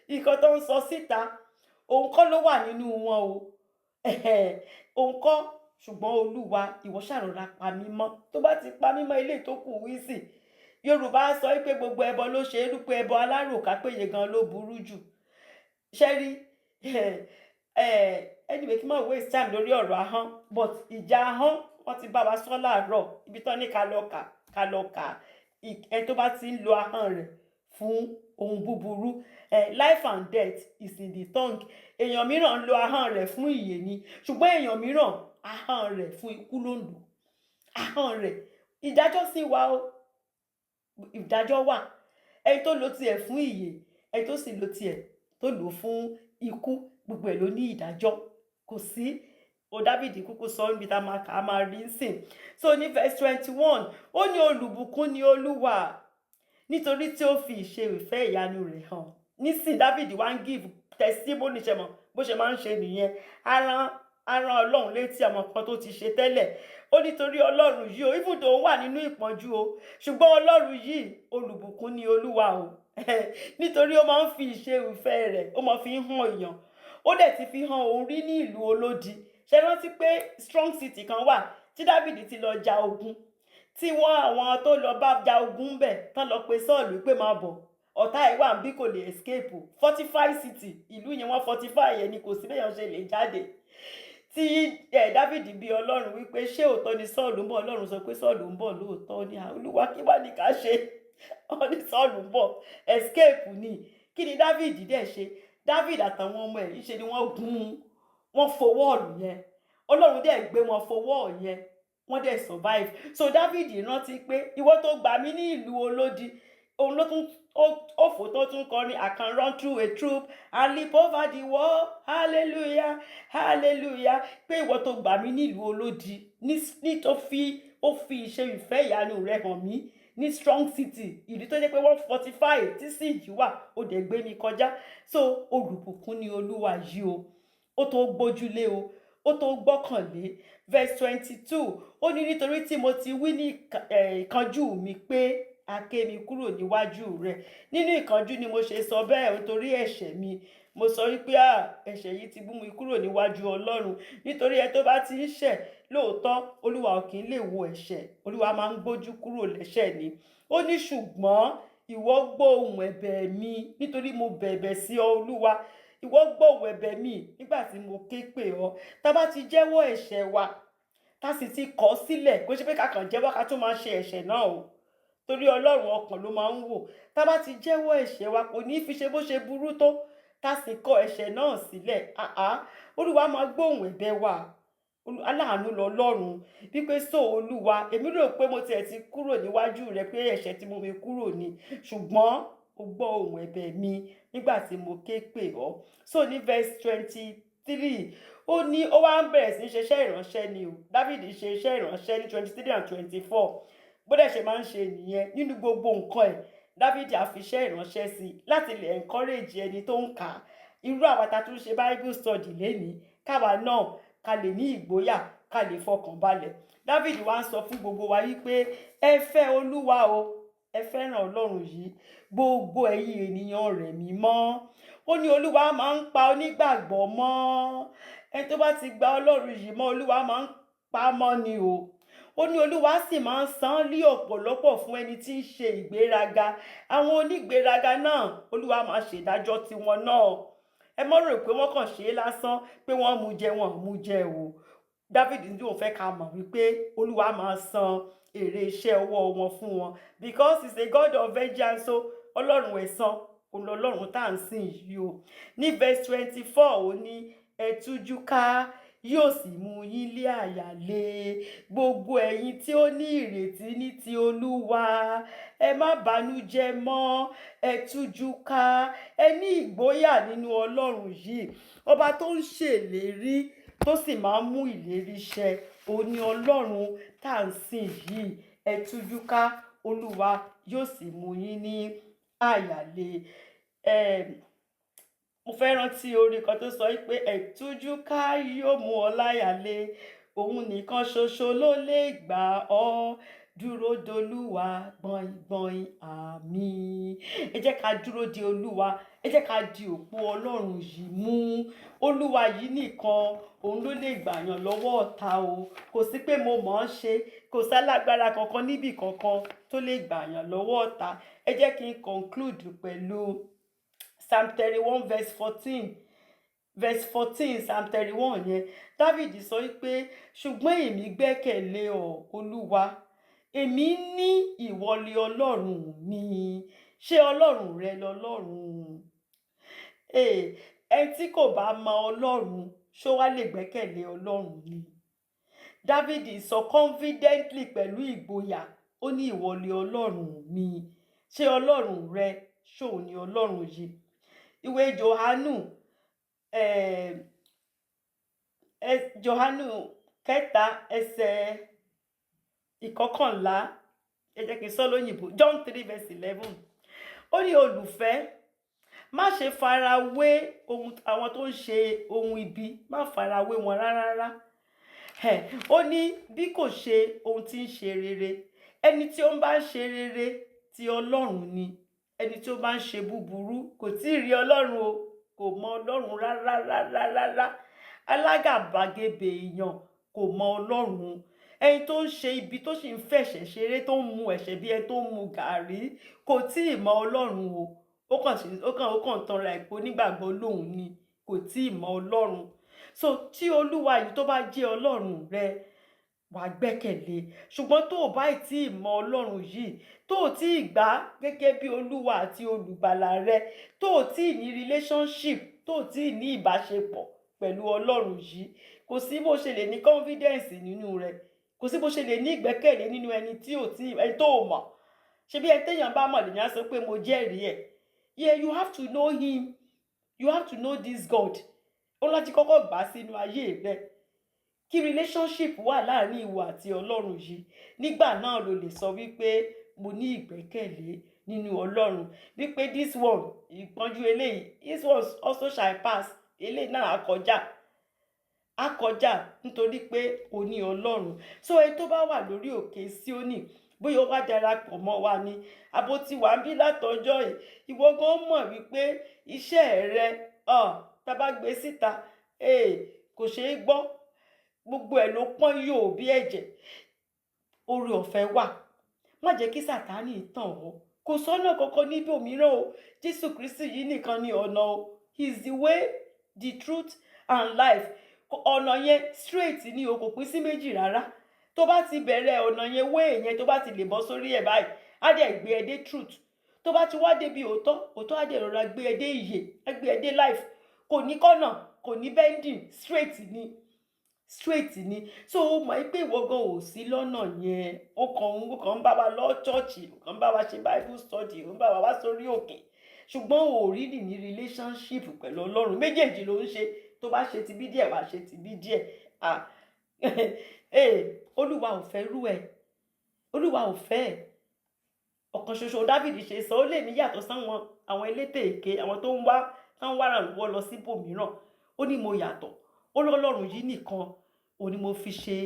Nǹkan tó ń sọ síta, òun kọ́ ló wà nínú wọn o, òun kọ́. Ṣùgbọ́n Olúwa, ìwọ ṣàrọ̀ra pa mí mọ́. Tó bá ti pa mí mọ́, ilé tó kù wí sí." Yorùbá sọ pé gbogbo ẹbọ ló ṣe é rú, pé ẹbọ aláròká péye gan ló burú jù. Ṣé rí? Anyway, kí n má waste time lórí ọ̀rọ̀ ahọ́n, but ìjà ahọ́n, wọ́n ti bá wa sọ láàárọ̀. Ibi tán ní ká lọ kà, ká lọ kà. Ẹni tó bá ti ń lo ahọ́n rẹ̀ fún ohun búburú, life and death is in the tongue. Èèyàn mìíràn ń lo ahọ́n rẹ̀ fún ìyè ni, ṣùgbọ́n èèyàn mìíràn, ahọ́n rẹ̀ fún ikú ló ń lò ahọ́n rẹ̀. Ìdájọ́ sì wà o, ìdájọ́ wà. Ẹni tó lo tiẹ̀ fún ìyè, ẹni tó sì lo tiẹ̀ tó lò fún Ikú, gbogbo ẹ̀ ló ní ìdájọ́. Kò sí o. Dáfídì kúkú sọ níbi tá a máa kà á, máa rí sìn. So ní verse 21, ó ní, "Olùbùkún ni Olúwa, nítorí tí ó fi ìṣe ìfẹ́ ìyanu rẹ̀ hàn." Nísìn, Dáfídì wá ń give testimony. Ṣe mọ̀ bó ṣe máa ń ṣe nìyẹn? Aràn Ọlọ́run létí àwọn kan tó ti ṣe tẹ́lẹ̀. Ó nítorí Ọlọ́run yìí o, even though ó wà nínú ìpọ́njú o, ṣùgbọ́n Ọlọ́run yìí, olùbùkún ni Olúwa o, nítorí ó máa ń fi ìṣe ìfẹ́ rẹ̀, ó máa fi ń hàn èèyàn. Ó dẹ̀ ti fi hàn òun rí ní ìlú olódi. Ṣe rántí pé strong city kan wà tí Dáfídì ti lọ ja ogun, tí wọ́n àwọn tó lọ bá ja ogun bẹ̀ tán lọ pe Sọ́ọ̀lù pé, "Máa bọ̀, ọ̀tá ẹ̀ wà bí, kò lè escape." Fortify city, ìlú yẹn, wọ́n fortify yẹn ni, kò sí béèyàn ṣe lè jáde. Tí ẹ Dáfídì bí Ọlọ́run wípé, "Ṣé òótọ́ ni Sọ́ọ̀lù ń bọ̀?" Ọlọ́run sọ pé Sọ́ọ̀lù ń bọ̀ lóòótọ́ ni. "Olúwa, kí wá ní ká ṣe?" Wọ́n ní Sọ́ọ̀lù ń bọ̀, escape ni. Kí ni Dáfídì dẹ̀ ṣe? Dáfídì àtàwọn ọmọ ẹ̀, ṣe ni wọ́n gun, wọ́n fò wall yẹn. Ọlọ́run dẹ̀ gbé wọn fò wall yẹn, wọ́n dẹ̀ survive. So Dáfídì rántí pé ìwọ tó gbà mí ní ìlú olódi, òun ló tún ó fò, tó tún kọrin, "I can run through a troop and leap over the wall, hallelujah, hallelujah," pé ìwọ tó gbà mí nílùú olódi ní tó fi ó fi ìṣe ìfẹ́ ìyanu rẹ̀ hàn mí ní strong city, ìlú tó jẹ́ pé wọ́n fortify, tí siege wà, ó dẹ̀ gbé mi kọjá. So olùbùkún ni Olúwa yìí o, ó tó gbójúlé o, ó tó gbọ́kànlé. Verse 22, ó ní, "Nítorí tí mo ti wí ní ìkánjú mi pé, 'A ké mi kúrò níwájú rẹ̀.'" Nínú ìkánjú ni mo ṣe sọ bẹ́ẹ̀, nítorí ẹ̀ṣẹ̀ mi. Mo sọ wípé, "Ah, ẹ̀ṣẹ̀ yìí ti mú mi kúrò níwájú Ọlọ́run." Nítorí ẹ tó bá ti ń ṣẹ̀ lóòótọ́, Olúwa ò kì í lè wo ẹ̀ṣẹ̀, Olúwa máa ń gbójú kúrò lẹ́ṣẹ̀ ni. Ó ní, "Ṣùgbọ́n ìwọ gbọ́ ohùn ẹ̀bẹ̀ mi, nítorí mo bẹ̀bẹ̀ sí ọ, Olúwa. Ìwọ gbọ́ ohùn ẹ̀bẹ̀ mi nígbà tí mo ké pè ọ́." Tá bá ti jẹ́wọ́ ẹ̀ṣẹ̀ wa, tá sì ti kọ̀ sílẹ̀, kó ṣe pé ká kàn jẹ́wọ́, ká tún máa ṣe ẹ̀ṣẹ̀ náà o, torí Ọlọ́run ọkàn ló máa ń wò. Tá bá ti jẹ́wọ́ ẹ̀ṣẹ̀ wa, kò ní fi ṣe bó ṣe burú tó, tá sì kọ̀ ẹ̀ṣẹ̀ náà sílẹ̀, àá, Olúwa máa gbóhùn ẹ̀bẹ̀ wa. Aláàánú lọ́lọ́run wípé, "So Olúwa, èmi rò pé mo tiẹ̀ ti kúrò níwájú rẹ, pé ẹ̀ṣẹ̀ tí mo fi kúrò ni, ṣùgbọ́n o gbọ́ ohùn ẹ̀bẹ̀ mi nígbà tí mo ké pè ọ́." So ní verse 23, ó ní ó wá ń bẹ̀rẹ̀ sí í ṣe iṣẹ́ ìránṣẹ́ ni o. David ṣe iṣẹ́ ìránṣẹ́ ní 23 and 24. Bó dẹ̀ ṣe máa ń ṣe nìyẹn nínú gbogbo nǹkan ẹ̀. David á fi iṣẹ́ ìránṣẹ́ sí i láti lè encourage ẹni tó ń kà á. Irú àwa tá a tún ṣe Bible study lénìí, káwa náà ká lè ní ìgboyà, ká lè fọkàn balẹ̀. David wá ń sọ fún gbogbo wa wípé, "Ẹ fẹ́ Olúwa o, ẹ fẹ́ràn Ọlọ́run yìí, gbogbo ẹ̀yin ènìyàn rẹ̀ mímọ́." Ó ní Olúwa máa ń pa onígbàgbọ́ mọ́. Ẹni tó bá ti gba Ọlọ́run yìí mọ́, Olúwa máa ń pa á mọ́ ni o. Ó ní Olúwa sì máa ń san lí ọ̀pọ̀lọpọ̀ fún ẹni tí ń ṣe ìgbéraga. Àwọn onígbéraga náà, Olúwa máa ṣèdájọ́ tiwọn náà. Ẹ mọ́ rò pé wọ́n kàn ṣe é lásán, pé wọ́n mú jẹ, wọ́n mú jẹ o. David ní òun fẹ́ ká mọ̀ wípé Olúwa máa san èrè iṣẹ́ ọwọ́ wọn fún wọn, because he's a God of vengeance o. Ọlọ́run ẹ̀san òun lọ́lọ́run tá à ń sìn yìí o. Ní verse 24, ó ní, "Ẹ tújú ká, yóò sì mú yín lé àyà le, gbogbo ẹ̀yin tí ó ní ìrètí ní ti Olúwa. Ẹ má bànújẹ́ mọ́, ẹ tújú ká, ẹ ní ìgboyà nínú Ọlọ́run yìí." Ọba tó ń ṣèlérí, tó sì máa ń mú ìlérí ṣẹ, òun ni Ọlọ́run tá à ń sìn yìí. Ẹ tújú ká, Olúwa yóò sì mú yín ní àyà le. Mo fẹ́ rántí orin kan tó sọ pé, "Ẹ tújú ká, yóò mú ọ láyà le, òun nìkan ṣoṣo ló lè gbà ọ́, dúró dolúwa gbọ̀ngbọ̀n." Àmín. Ẹ jẹ́ ká dúró de Olúwa, ẹ jẹ́ ká di òpó Ọlọ́run yìí mú. Olúwa yìí nìkan, òun ló lè gbàyàn lọ́wọ́ ọ̀tá o. Kò sí pé mo mọ̀ ọ́n ṣe, kò sálágbára kankan níbì kankan tó lè gbàyàn lọ́wọ́ ọ̀tá. Ẹ jẹ́ kí n conclude pẹ̀lú Psalm 31 verse 14. Verse 14, Psalm 31 yẹn, David sọ pé, "Ṣùgbọ́n èmi gbẹ́kẹ̀lé ọ, Olúwa, èmi ní ìwọ li Ọlọ́run mi." Ṣé Ọlọ́run rẹ lọ́lọ́run? Ẹni tí kò bá mọ Ọlọ́run, ṣó wá lè gbẹ́kẹ̀lé Ọlọ́run ni? David sọ confidently, pẹ̀lú ìgboyà, ó ní, "Ìwọ li Ọlọ́run mi." Ṣé Ọlọ́run rẹ, ṣóun ni Ọlọ́run yìí? Ìwé Jòhánù Jòhánù 3 ẹsẹ̀ 11. Ẹ jẹ́ kí n sọ lóyìnbó, John 3 verse 11. Ó ní, "Olùfẹ́, má ṣe fara wé ohun àwọn tó ń ṣe ohun ibi, má fara wé wọn rárá rárá." Ó ní, "Bí kò ṣe ohun tí ń ṣe rere. Ẹni tí ó ń bá ń ṣe rere, ti Ọlọ́run ni. Ẹni tí ó bá ń ṣe búburú kò tí ì rí Ọlọ́run o, kò mọ Ọlọ́run rárá rárá rárá." Alágàbàgebè èèyàn kò mọ Ọlọ́run. Ẹni tó ń ṣe ibi, tó sì ń fẹ̀ṣẹ̀ ṣeré, tó ń mu ẹ̀ṣẹ̀ bí ẹni tó ń mu gàárì, kò tí ì mọ Ọlọ́run o. Ó kàn ń tanra ẹ̀ pé onígbàgbọ́ lòun ni, kò tí ì mọ Ọlọ́run. So tí Olúwa yìí tó bá jẹ́ Ọlọ́run rẹ, wàá gbẹ́kẹ̀lé. Ṣùgbọ́n tó o bá tí ì mọ Ọlọ́run yìí, tó o tí ì gbà á gẹ́gẹ́ bí Olúwa àti Olùgbàlà rẹ, tó o tí ì ní relationship, tó o tí ì ní ìbáṣepọ̀ pẹ̀lú Ọlọ́run yìí, kò sí bó ṣe lè ní confidence nínú rẹ, kò sí bó ṣe lè ní ìgbẹ́kẹ̀lé nínú ẹni tí ò tí ẹni tó o mọ̀. Ṣe bí ẹni téèyàn bá mọ̀ lèèyàn á sọ pé mo jẹ́rìí ẹ̀. Yeah, you have to know him, you have to know this God. Ó láti kọ́kọ́ gbà á sínú ayé rẹ, kí relationship wà láàrin ìwọ àti Ọlọ́run yìí. Nígbà náà ló lè sọ wípé mo ní ìgbẹ́kẹ̀lé nínú Ọlọ́run, wípé this one, ìpọ́njú eléyìí, this one also shall pass, eléyìí náà á kọjá, á kọjá, nítorí pé o ní Ọlọ́run. So ẹni tó bá wà lórí òkè Síónì, bóyá ó wá darapọ̀ mọ́ wa ni, àbó ti wà ń bí látọjọ́ yìí, ìwọ gan mọ̀ wípé iṣẹ́ rẹ, tá a bá gbé síta, kò ṣeé gbọ́, gbogbo ẹ̀ ló pọ́n yóò bí ẹ̀jẹ̀. Oore ọ̀fẹ́ wà. Má jẹ́ kí Sátánì tàn ọ́. Kò sọ́nà kankan níbòmíràn o. Jésù Kristi yìí nìkan ni ọ̀nà o. He is the way, the truth and life. Ọ̀nà yẹn straight ni o, kò pín sí méjì rárá. Tó bá ti bẹ̀rẹ̀ ọ̀nà yẹn, way yẹn, tó bá ti lè bọ́ sórí ẹ̀ báyìí, á dẹ̀ gbé ẹ dé truth. Tó bá ti wá débi òótọ́, òótọ́ á dẹ̀ rọra gbé ẹ dé ìyè, á gbé ẹ dé life. Kò ní kọ́nà, kò ní bending, straight ni, straight ni. So ó mọ̀ pé ìwọ gan ò sí lọ́nà yẹn. Ó kàn ń bá wa lọ church, ó kàn ń bá wa ṣe Bible study, ó ń bá wa wá sórí òkè, ṣùgbọ́n ò rí ní relationship pẹ̀lú Ọlọ́run. Méjèèjì ló ń ṣe. Tó bá ṣe ti bí díẹ̀, wá ṣe ti bí díẹ̀. Ah, Olúwa ò fẹ́ rú ẹ, Olúwa ò fẹ́ ẹ. Ọ̀kan ṣoṣo Dávìdì ṣe sọ, ó lè ní yàtọ̀ sáwọn àwọn elétè èké, àwọn tó ń wá rànlọ́wọ́ lọ síbòmíràn. Ó ní mo yàtọ̀. Ó lọ́lọ́run yìí nìkan ò ní mo fi ṣe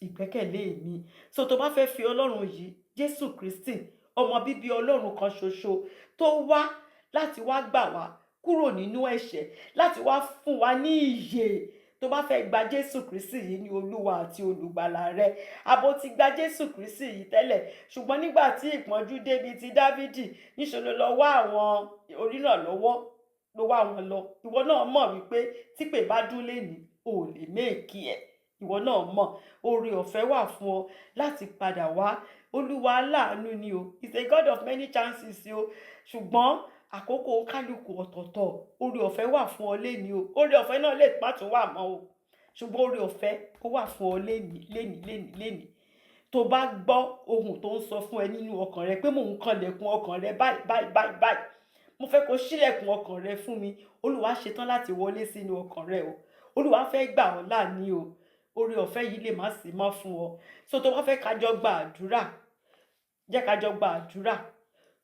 ìgbẹ́kẹ̀lé mi. So tó bá fẹ́ fi Ọlọ́run yìí, Jésù Kristi, ọmọ bíbí Ọlọ́run kan ṣoṣo, tó wá láti wá gbà wá kúrò nínú ẹ̀ṣẹ̀, láti wá fún wa ní ìyè, tó bá fẹ́ gba Jésù Kristi yìí ní Olúwa àti Olùgbàlà rẹ, àbó ti gba Jésù Kristi yìí tẹ́lẹ̀, ṣùgbọ́n nígbà tí ìpọ́njú débi ti Dávìdì, níṣẹ́ ló lọ wá àwọn onírànlọ́wọ́, ló wá wọn lọ. Ìwọ náà mọ̀ wípé típè bá dún lénìí, ò lè make ẹ̀. Ìwọ náà mọ̀. Oore ọ̀fẹ́ wà fún ọ láti padà wá. Olúwa aláàánú ni o. He is a God of many chances o. Ṣùgbọ́n àkókò kálukú ọ̀tọ̀ọ̀tọ̀. Oore ọ̀fẹ́ wà fún ọ lénìí o. Oore ọ̀fẹ́ náà lè má tún wà mọ́ o, ṣùgbọ́n oore ọ̀fẹ́ ó wà fún ọ lénìí, lénìí, lénìí, lénìí. Tó bá gbọ́ ohun tó ń sọ fún ẹ nínú ọkàn rẹ pé mò ń kanlẹ̀kùn ọkàn rẹ báyìí báyìí báyìí báyìí, mo fẹ́ kó ṣílẹ̀kùn ọkàn rẹ fún mi. Olúwa ṣetán láti wọlé sínú ọkàn rẹ o. Olúwa fẹ́ gbà ọ́ là ní o. Oore ọ̀fẹ́ yìí lè má sí mọ́ fún ọ. So tó bá fẹ́ kájọ gba àdúrà, jẹ́ kájọ gba àdúrà,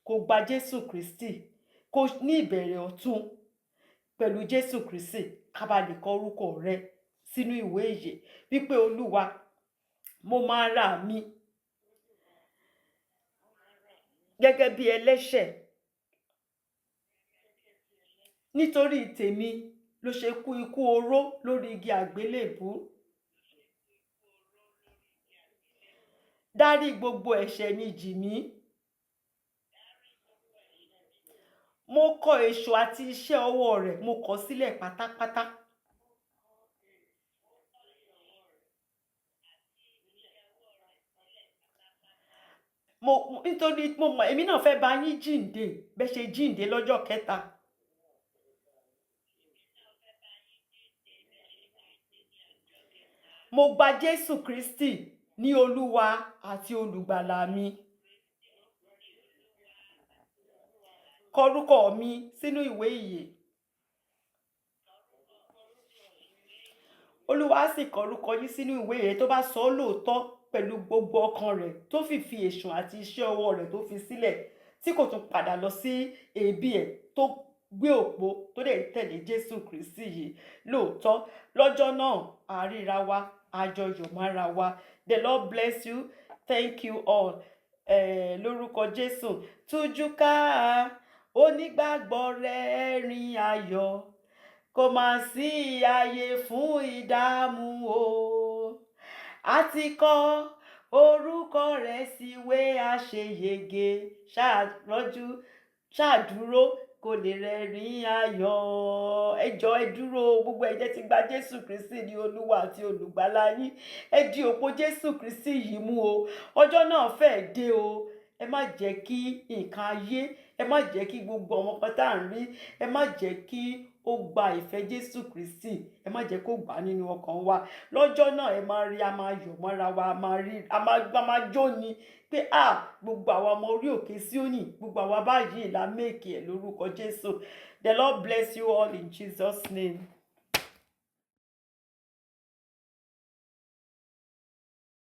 kó gba Jésù Kristi, kó ní ìbẹ̀rẹ̀ ọ̀tun pẹ̀lú Jésù Kristi, ká bá lè kọ orúkọ rẹ sínú ìwé ìyè, wípé, "Olúwa, mo máa ra mi gẹ́gẹ́ bí ẹlẹ́ṣẹ̀. Nítorí tèmi ló ṣe kú ikú oró lórí igi àgbélébùú. Dárí gbogbo ẹ̀ṣẹ̀ mi jì mí. Mo kọ èṣù àti iṣẹ́ ọwọ́ rẹ̀, mo kọ̀ sílẹ̀ pátápátá. Mo nítorí mo mọ̀ èmi náà fẹ́ bá yín jíǹde bẹ́ẹ̀ ṣe jíǹde lọ́jọ́ kẹta. Mo gba Jésù Kristi ní Olúwa àti Olùgbàlà mi. Kọ orúkọ mi sínú ìwé ìyè." Olúwa á sì kọ orúkọ yín sínú ìwé yẹn. Tó bá sọ ọ́ lóòótọ́ pẹ̀lú gbogbo ọkàn rẹ̀, tó fi èṣù àti iṣẹ́ ọwọ́ rẹ̀ tó fi sílẹ̀, tí kò tún padà lọ sí èébì ẹ̀, tó gbé òpó, tó dẹ̀ ń tẹ̀lé Jésù Kristi yìí lóòótọ́, lọ́jọ́ náà àríra wa, àjọyọ̀ mára wa. The Lord bless you. Thank you all. Lórúkọ Jésù, tújú ká, onígbàgbọ́, rẹ́rìn ayọ̀, kò má sí ààyè fún ìdààmú o. A ti kọ orúkọ rẹ̀ síwé àṣeyege. Ṣáà rọ́jú, ṣáà dúró kó lè rẹ́rìn ayọ̀. Ẹ jọ̀ọ́, ẹ dúró. Gbogbo ẹ̀jẹ̀ ti gba Jésù Kristi ní Olúwa àti Olùgbàlà yín, ẹ di òpó Jésù Kristi yìí mú o. Ọjọ́ náà fẹ́ẹ̀ dé o. Ẹ má jẹ́ kí nǹkan ayé, ẹ má jẹ́ kí gbogbo àwọn kan tá à ń rí, ẹ má jẹ́ kí ó gba ìfẹ́ Jésù Kristi, ẹ má jẹ́ kó gbà á nínú ọkàn wa. Lọ́jọ́ náà, ẹ máa rí, a máa yọ̀ mọ́ra wa, a máa rí, a máa jó ni pé a gbogbo àwa ọmọ orí òkè Síónì, gbogbo àwa báyìí la make ẹ̀ lórúkọ Jésù. The Lord bless you all in Jesus' name.